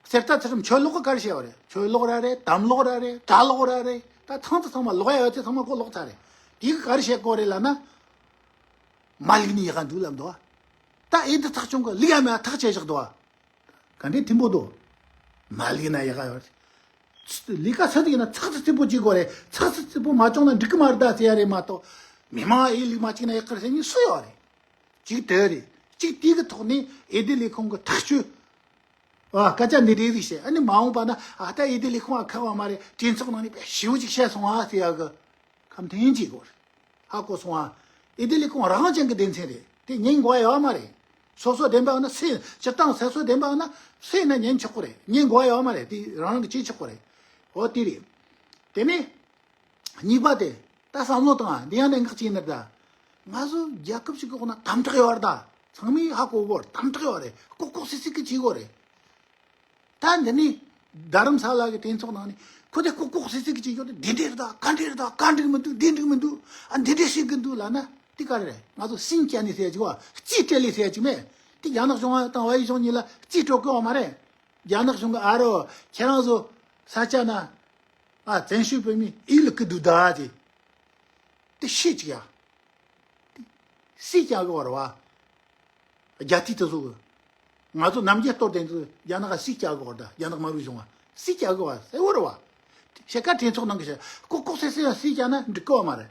གསེར་རྟ་ཚུལ་ཁྲིམས་ཆོས་ལོག་གི་ག་རེ་བཤད་པ་རེད། ཆོས་ལོག་ར་རེད། དམ་ལོག་ར་རེད། གྲྭ་ལོག་ར་རེད། ད་ཚང་དུ་ཚང་མ་ལོག་ཡ་ཡོད་ཚད་ཚང་མ་ཁོ་ལོག་ཚར་རེད། དེ་གིས་ག་རེ་བཤད་གོ་རེད་ལབ་ན། མ་ལུག་ནི་ཡག་ག་འདུག་ལབ་འདུག་ཨ། ད་ཨེ་འདི་ཐག་ཆོད་གི་ལུག་ཡ་མེད་ཐག་བཅད་བཞག་འདུག་ཨ། ག་འདྲའི་མཐུན་པོ་འདུག་མ་ལུག་ན་ཡག་ག་ཡོད་རེད། ལས་ཀ་ཚ་དེ་ཡིན་ན་ཚགས་ཚུད་ཚུད་པོ་བྱེད་དགོས་རེད། ཚགས་ཚུད་ཚུད་པོ་མ་བྱུང་ན་འགྲིག་གི་མ་རེད་ད་ཟེར་ཡ་རེད་མ་གཏོགས། མི་མང་ཨེ་ལུག་མ་བྱས་ན་ཡག་གི་རེད་ཟེར་མཁན་སུ་ཡོད་རེད། གཅིག་དེ་རེད། གཅིག་དེ་གི་ཐོག་ནས་འོས་བསྡུ་ལས་ཁུངས་ཀྱི་ཐག་གཅོད། ཨ་སྐད་ཆ་འདི་རེད་ཟིག་བཤད། ཨ་ནི་མ་འོངས་པ་ན་ཨ་ད་འོས་བསྡུ་ལས་ཁུངས་ཨ་ཁག་པ་མ་རེད། གྲོས་ཚོགས་ནང་ནས་དཔེ་ཞེ་པོ་ཅིག་བཤད་སོང་ཨ་ཟེར་ཡ་གི་ཁ་འཐེན་བྱེད་དགོས་རེད། ཧ་གོ་སོང་ཨ། འོས་བསྡུ་ལས་ཁུངས་རང་དབང་ཅན་གྱི་སྡེ་ཚན་རེད། དེ་ཉན་དགོས་ཡ་ཡོད་མ་རེད། སོ་སོ་བདེན་པ་ཡོད་ན་སུས། སྤྱིར་བཏང་སོ་སོ་བདེན་པ་ཡོད་ན་སུས་ན་ཉན་ཆོག་གི་རེད། ཉན་དགོས་ཡ་ཡོད་མ་རེད། དེ་རང་རང་གིས་བྱེད་ཆོག་གི་རེད། འོ་དེ་རེད། དེ་ནས་གཉིས་པ་དེ་ད་བསམ་བློ་བཏང་ཨ། འདི་ཡང་གནད་འགག་ཅིག་ཡིན་ནི་ད། ང་ཚོ་རྒྱལ་ཁབ་ཅིག་གི་འོག་ན་དམ་དྲག་ཡོད་རེད་ད། ཚང་མས་ཧ་གོ་གོ་རེད། དམ་དྲག་ཡོད་རེད། ལྐོག་ལྐོག་སིལ་སིལ་གི་བྱེད་གོ་རེད། ད་འདི་ནས་རྡ་རམ་ས་ལ་གི་གྲོས་ཚོགས་ནང་ནས་ཁོ་དེ་ལྐོག་ལྐོག་སིལ་སིལ་གི་བྱེད་ཡོད་དེ། འདི་འདྲས་རེད་ད། ག་འདྲས་རེད་ད། ག་འགྲིག་མི་འདུག་འདི་འགྲིག་མི་འདུག་ཨ། འདི་འདྲས་བྱེད་གི་འདུག་ལབ་ན་དེ་ག་རེ་རེད། ང་ཚོ་སྲིན་སྐྱ་ནས་ཟེར་གྱི་བ། རྩིས་སྤྲད་ལས་ཟེར་གྱི་མེད། དེ་རྒྱ་ནག་གཞུང་དང་བལ་ཡུལ་གཞུང་གཉིས་ལ་རྩིས་སྤྲོད་གི་ཡོད་མ་རེད། རྒྱ་ནག་གཞུང་གི་ཨ་རོ་ཁྱེད་རང་ཚོ་ས་ཆ་ན། ཨ། བཙན་བྱོལ་བོད་མི་ཨི་ལུག་གི་འདུག་ད་དེ། དེ་ཤེས་ཅིག་ཡ། དེ་སྲིད་སྐྱ་གི་བར་བ། རྒྱ་ཐིག་དེ་ཚོ་གི། ང་ཚོ་ནམ་རྒྱུན་གཏོར་དེ་ཚོ་རྒྱ་ནག་ག་སྲིད་སྐྱ་གི་བར་ད། རྒྱ་ནག་དམར་པོའི་གཞུང་བ་སྲིད་སྐྱ་གི་བར་གསལ་བོ་རེད་བ། དེ་ཕྱེད་ཀ་གྲོས་ཚོགས་ནང་གི་བཤད། ལྐོག་ལྐོག་སེ་སེ་ཡང་སྲིད་སྐྱ་ན་འགྲིག་གི་བ་མ་རེད།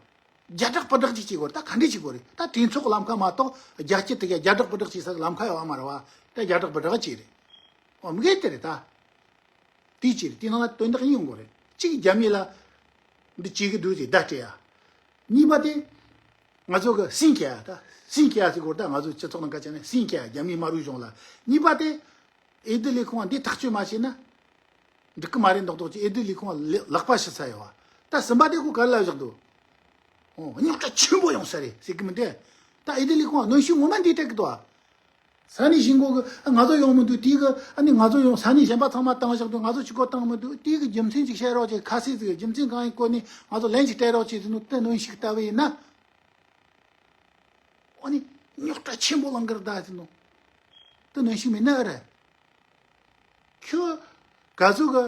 རྒྱ་དྲག་པ་དྲག་ཅིག་བྱེད་དགོས་རེད། ད་ག་འདྲས་བྱེད་དགོས་རེད། ད་གྲོས་ཚོགས་ལམ་ཁ་མ་གཏོགས་རྒྱ་སྐྱེད་དེ་ག་རྒྱ་དྲག་པ་དྲག་བྱེད་ས་གི་ལམ་ཁ་ཡོད་བ་མ་རེད་བ། ད་རྒྱ་དྲག་པ་དྲག་བྱེད་རེད། ཨོ། མི་གེ་དེ་རེད་ད། དེའི་ཕྱིར་དེ་ནང་ལ་དོན་དག་གཉིས་ཡོང་གི་རེད། གཅིག་རྒྱ་མི་ལ་འདི་བྱེད་ཀྱི་འདུག་ཅེས་བརྡ་སྤྲད་ཡ། གཉིས་པ་དེ་ང་ཚོ་གི་སྲིད་སྐྱ་ད། སྲིད་སྐྱ་ཟེར་དགོས་ད། ང་ཚོ་སྤྱི་ཚོགས་ནང་ཁ་ཅིག་ནས་སྲིད་སྐྱ་རྒྱ་མིའི་དམར་པོའི་གཞུང་ལ། གཉིས་པ་དེ་འོས་བསྡུ་ལས་ཁུངས་འདི་ཐག་གཅོད་མ་བྱས་ན་འགྲིག་གི་མ་རེད་མདོག་མདོག་ཅིག་འོས་བསྡུ་ལས་ཁུངས་ལ་ལག་པ་ཕྱི་ས་ཡོད་བ། ད་གསུམ་པ་དེ་ཁོ་ག་རེ་ལབ་བཞག་འདུག་ཨོ། རྙོག་དྲ་ཆེན་པོ་ཡོང་ས་རེད་ཟེར་གི་མི་འདུག་ད་འོས་བསྡུ་ལས་ཁུངས་གནོན་ཤུགས་ངོ་མ་འདི་སྤྲད་གི་འདུག་བ། ས་གནས་གཞིས་འགོ་གི་ང་ཚོ་ཡོང་མི་འདུག་དེ་གི་ཨ་ནི་ང་ཚོ་ཡོང་། ས་གནས་གཞན་པ་ཚང་མ་བཏང་བཞག་འདུག་ང་ཚོ་གཅིག་པོ་བཏང་མི་འདུག་དེ་གི་རྒྱུ་མཚན་ཅིག་བཤད་རོགས་བྱེད། ཁ་གསལ་ཟིག་རྒྱུ་མཚན་གང་ཡིན་སྐོར་ནས་ང་ཚོ་ལན་ཅིག་སྤྲད་རོགས་བྱེད་ཟེར་ནོ་དེ་གནོན་ཤུགས་ལྟ་བུ་ཡིན་ན། ཨ་ནི་རྙོག་དྲ་ཆེན་པོ་ལངས་གི་རེད་ད་ཟེར་ནོ། དེ་གནོན་ཤུགས་མེད་ན་ཨེ་རེད། ཁྱོད་ག་ཚོད་གི་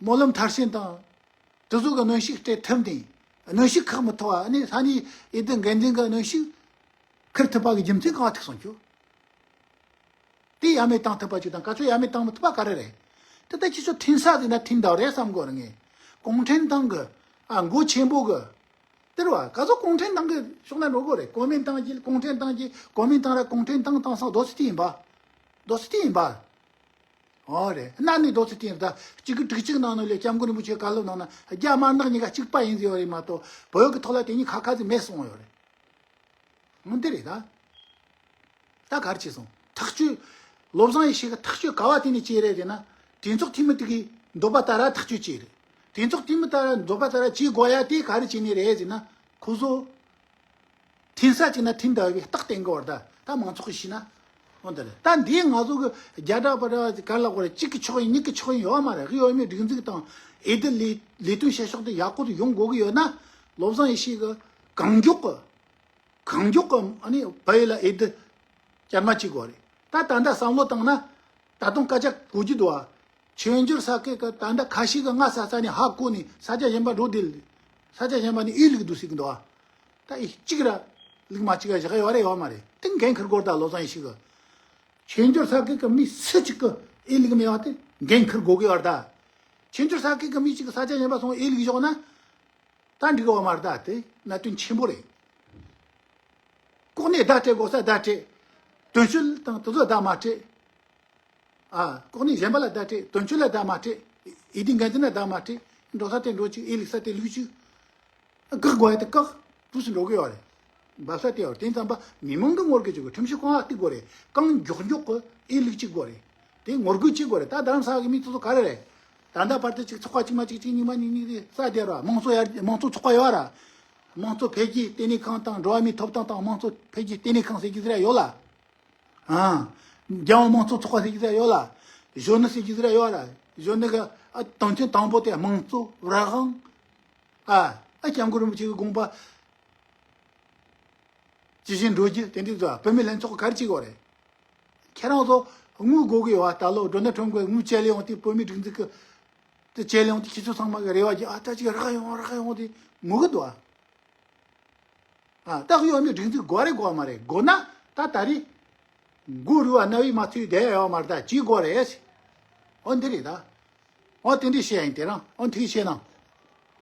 སྨོན་ལམ་མཐར་ཕྱིན་དང་དེ་ཚོ་གི་གནོན་ཤུགས་སྤྲད་ཐུབ་ནས་གནོན་ཤུགས་ཁག་མི་ཐུབ་བ། ཨ་ནི་ས་གནས་འོས་བསྡུ་འགན་འཛིན་གི་གནོན་ཤུགས་ཁུར་ཐུབ་པ་གི་རྒྱུ་མཚན་གང་ཐུག་སོང་ཁྱོད། དེ་ཡ་མེད་བཏང་ཐུབ་པ་ཅིག་དང་། ག་ཚོད་ཡ་མེད་བཏང་མི་ཐུབ་པ་ག་རེ་རེད། དེ་ལྟ་ཁྱེད་ཚོ་འཐེན་ས་ཟིན་ན་འཐེན་འདུག་རེད་བསམ་གོ་རེད་ངས། གུང་ཁྲན་ཏང་གི་ཨ་མགོ་ཆེན་པོ་གི། དེ་རེད་བ། ག་ཚོད་གུང་ཁྲན་ཏང་གི་ཕྱོགས་ན་འགྲོ་དགོས་རེད། གོ་མིན་ཏང་གི། གུང་ཁྲན་ཏང་གི། གོ་མིན་ཏང་ར་གུང་ཁྲན་ཏང་ཏང་སང་རྡོ་སི་ཏི་ཡིན་པ། རྡོ་སི་ཏི་ཡིན་པ། ཨོ་རེད། གནའ་ནས་རྡོ་སི་ཏི་ཡིན་ད། གཅིག་གི་དྲུག་གཅིག་ནང་ནས་ལས་སྐྱབས་མགོན་རིན་པོ་ཆེ་བཀའ་སློབ་ནང་ན་རྒྱ་དམར་ནག་གཉིས་ཀ་གཅིག་པ་ཡིན་ཟེར་བ་རེད་མ་གཏོགས། བོད་ཀྱི་ཐོག་ལ་དེ་གཉིས་ཁ་ཁ་ཟིག་མེད་སོང་ཡོད་རེད། འོ་འདི་རེད་ད། ད་ག་རེ་བྱས་སོང་། ཐག་གཅོད། བློ་བཟང་ཡེ་ཤེས་ཀྱི་ཐག་གཅོད་ག་བ་དེ་ནས་བྱས་རེད་ཟེར་ན། གྲོས་ཚོགས་འཐུས་མི་དེ་གིས་འདོད་པ་ལྟར་ཐག་གཅོད་བྱས་རེད། གྲོས་ཚོགས་འཐུས་མི་ལྟར་འདོད་པ་ལྟར་བྱེད་དགོས་ཡ་དེ་ག་རེ་བྱས་ནས་རེད་ཟེར་ན། ཁོ་ཚོ་འཐེན་ས་གཅིག་ན་འཐེན་འདུག་པའི་རྟགས་བསྟན་གི་བར་ད། ད་མང་ཚོགས་ཀྱིས་ཤེས་ན། འོ་འདི་རེད། ད་འདིའི་ང་ཚོ་གི་རྒྱ་དྲག་པ་དྲག་ག་རེ་ལབ་དགོས་རེད། གཅིག་གི་ཕྱོགས་ཡིན་གཉིས་ཀྱི་ཕྱོགས་ཡིན་ཡོད་མ་རེད། གཡོ་མེད་སྒྲིག་འཛུགས་དང་འོས་བསྡུ་ལས་ལས་དོན་བྱེད་ཕྱོགས་དེ་ཡག་པོ་དེ་ཡོང་དགོས་ཀྱི་ཡོད་ན། བློ་བཟང་ཡེ་ཤེས་ཀྱི་གང་མགྱོགས་ཀྱི། གང་མགྱོགས་ཀྱི་ཨ་ནི་བལ་ཡུལ་ལ་འོས་བསྡུ་བསྐྱར་མ་བྱེད་དགོས་རེད། ད་ད་ལྟ་བསམ་བློ་བཏང་ན། ད་དུང་སྐད་ཆ་གོ་རྒྱུ་འདུག་ཨ། ཆོས་འབྱོར་ས་ཁུལ་གྱི་ད་ལྟ་ཁ་ཤས་ཀྱིས་ང་ས་ས་ནས་ཧ་གོ་ནས་ས་ཆ་གཞན་པ་འགྲོ་བསྡད། ས་ཆ་གཞན་པ་ནས་ཨེ་ལུག་འདུག་ཟེར་གྱི་འདུག་ཨ། ད་ཨེ་གཅིག་ར་ལུག་མ་གཅིག་ར་བཞག་ཡོད་རེད་ཡོད་མ་རེད། དེ་འགན་འཁུར་དགོས་རེད་ད། བློ་བཟང་ཡེ་ཤེས་ཀྱིས། ཆོས་འབྱོར་ས་ཁུལ་གྱི་མི་སུ་གཅིག་གིས་ཨེ་ལུག་མེད་པ་དེ་འགན་འཁུར་དགོས་ཀྱི་ཡོད་རེད་ད། ཆོས་འབྱོར་ས་ཁུལ་གྱི་མི་གཅིག་གིས་ས་ཆ་གཞན་པ་སོང་ཨེ་ལུག་བཞག་ན། ད་འགྲིག་གི་ཡོད་མ་རེད་ད། དེ་གནད་དོན་ཆེན་པོ་རེད། ལྐོག་ནས་བརྡ་སྤྲད་དགོས་ས་བརྡ་སྤྲད། དོན་གཅོད་དང་དེ་ཚོ་བརྡ་མ་སྤྲད། ཨ། ལྐོག་ནས་གཞན་པ་ལ་བརྡ་སྤྲད། དོན་གཅོད་ལ་བརྡ་མ་སྤྲད། འོས་བསྡུ་འགན་འཛིན་ལ་བརྡ་མ་སྤྲད། འགྲོ་ས་དེ་འགྲོ་བཅུག་ཨེ་ལུག་ས་དེ་ལུག་བཅུག་བཀག་དགོས་ཡ་དེ་བཀག་འདུག་སེ་འགྲོ་གི་ཡོད་རེད། འབབ་ས་དེ་ཡོད་རེད། དེ་ཙམ་པ་མི་མང་གིས་ངོ་རྒོལ་བྱེད་དགོས། ཁྲིམས་གཞི་གང་ལ་གཏུག་དགོས་རེད། གང་མགྱོགས་མགྱོགས་གི་ཨེ་ལུག་བཅུག་དགོས་རེད། དེ་ངོ་རྒོལ་བྱེད་དགོས་རེད། ད་རྡ་རམ་ས་ལ་གི་མི་ཚོ་ཚོ་ག་རེ་རེད། ད་ལྟ་བར་དུ་ཅིག་ཚོགས་པ་གཅིག་མ་གཅིག་གཅིག་གཉིས་མ་གཉིས་གཉིས་དེ་ས་དེ་ར་མང་གཙོ་ཡར་མང་གཙོ་ཚོགས་པ་ཡོད་ར། དམངས་གཙོ་འཕེལ་རྒྱས་ལྟེ་གནས་ཁང་དང་འགྲོ་བ་མིའི་ཐོབ་ཐང་དང་དམངས་གཙོ་འཕེལ་རྒྱས་ལྟེ་གནས་ཁང་ཟེར་གྱི་ཟེར་ཡ་ཡོད་ལ། ཨ། རྒྱལ་ཡོངས་དམངས་གཙོ་ཚོགས་པ་ཟེར་གྱི་ཟེར་ཡ་ཡོད་ལ། གཞོན་ནུ་ཟེར་གྱི་ཟེར་ཡ་ཡོད་ལ། གཞོན་ནུ་གི་ཨ་དོན་ཚན་དང་པོ་དེ་དམངས་གཙོ་རང་དབང་། ཨ། ཨ་སྐྱབས་མགོན་རིན་པོ་ཆེ་གི་དགོངས་པ་ཇི་བཞིན་འགྲོ་རྒྱུ་དེ་འདྲའི་བཟོ་བོད་མི་ལྷན་ཚོགས་ག་རེ་བྱེད་དགོས་རེད། ཁྱེད་རང་ཚོ་དངུལ་དགོས་ཀྱི་ཡོད་བ། ད་ལོ་ཌོ་ནལ་ཁྲམ་གྱིས་དངུལ་བཅད་ལེ་ཡོང་དུས་བོད་མི་སྒྲིག་འཛུགས་ཀྱི་དེ་བཅད་ལེ་ཡོང་དུས་ཁྱེད་ཚོ་ཚང་མ་གི་རེ་བ་རྒྱག་ཨ་ད་ཅིག་རག་ཡོང་རག་ཡོང་དེ་ངུ་གི་འདུག་ཨ། ཨ། ད་གཡོ་མེད་སྒྲིག་འཛུགས་དགོས་རེད་དགོས་མ་རེད། དགོས་ན་ད་ད་རེས་མགོ་རུལ་བ་རྣ་བའི་མ་ཚོས་བསྡད་ཡོད་མ་རེད། ད་བྱེད་དགོས་རེད། འོ་འདི་རེད་ད། འོ་དེ་འདྲས་བཤད་ཡིན། དེ་རང་འོ་འདི་བཤད་ན།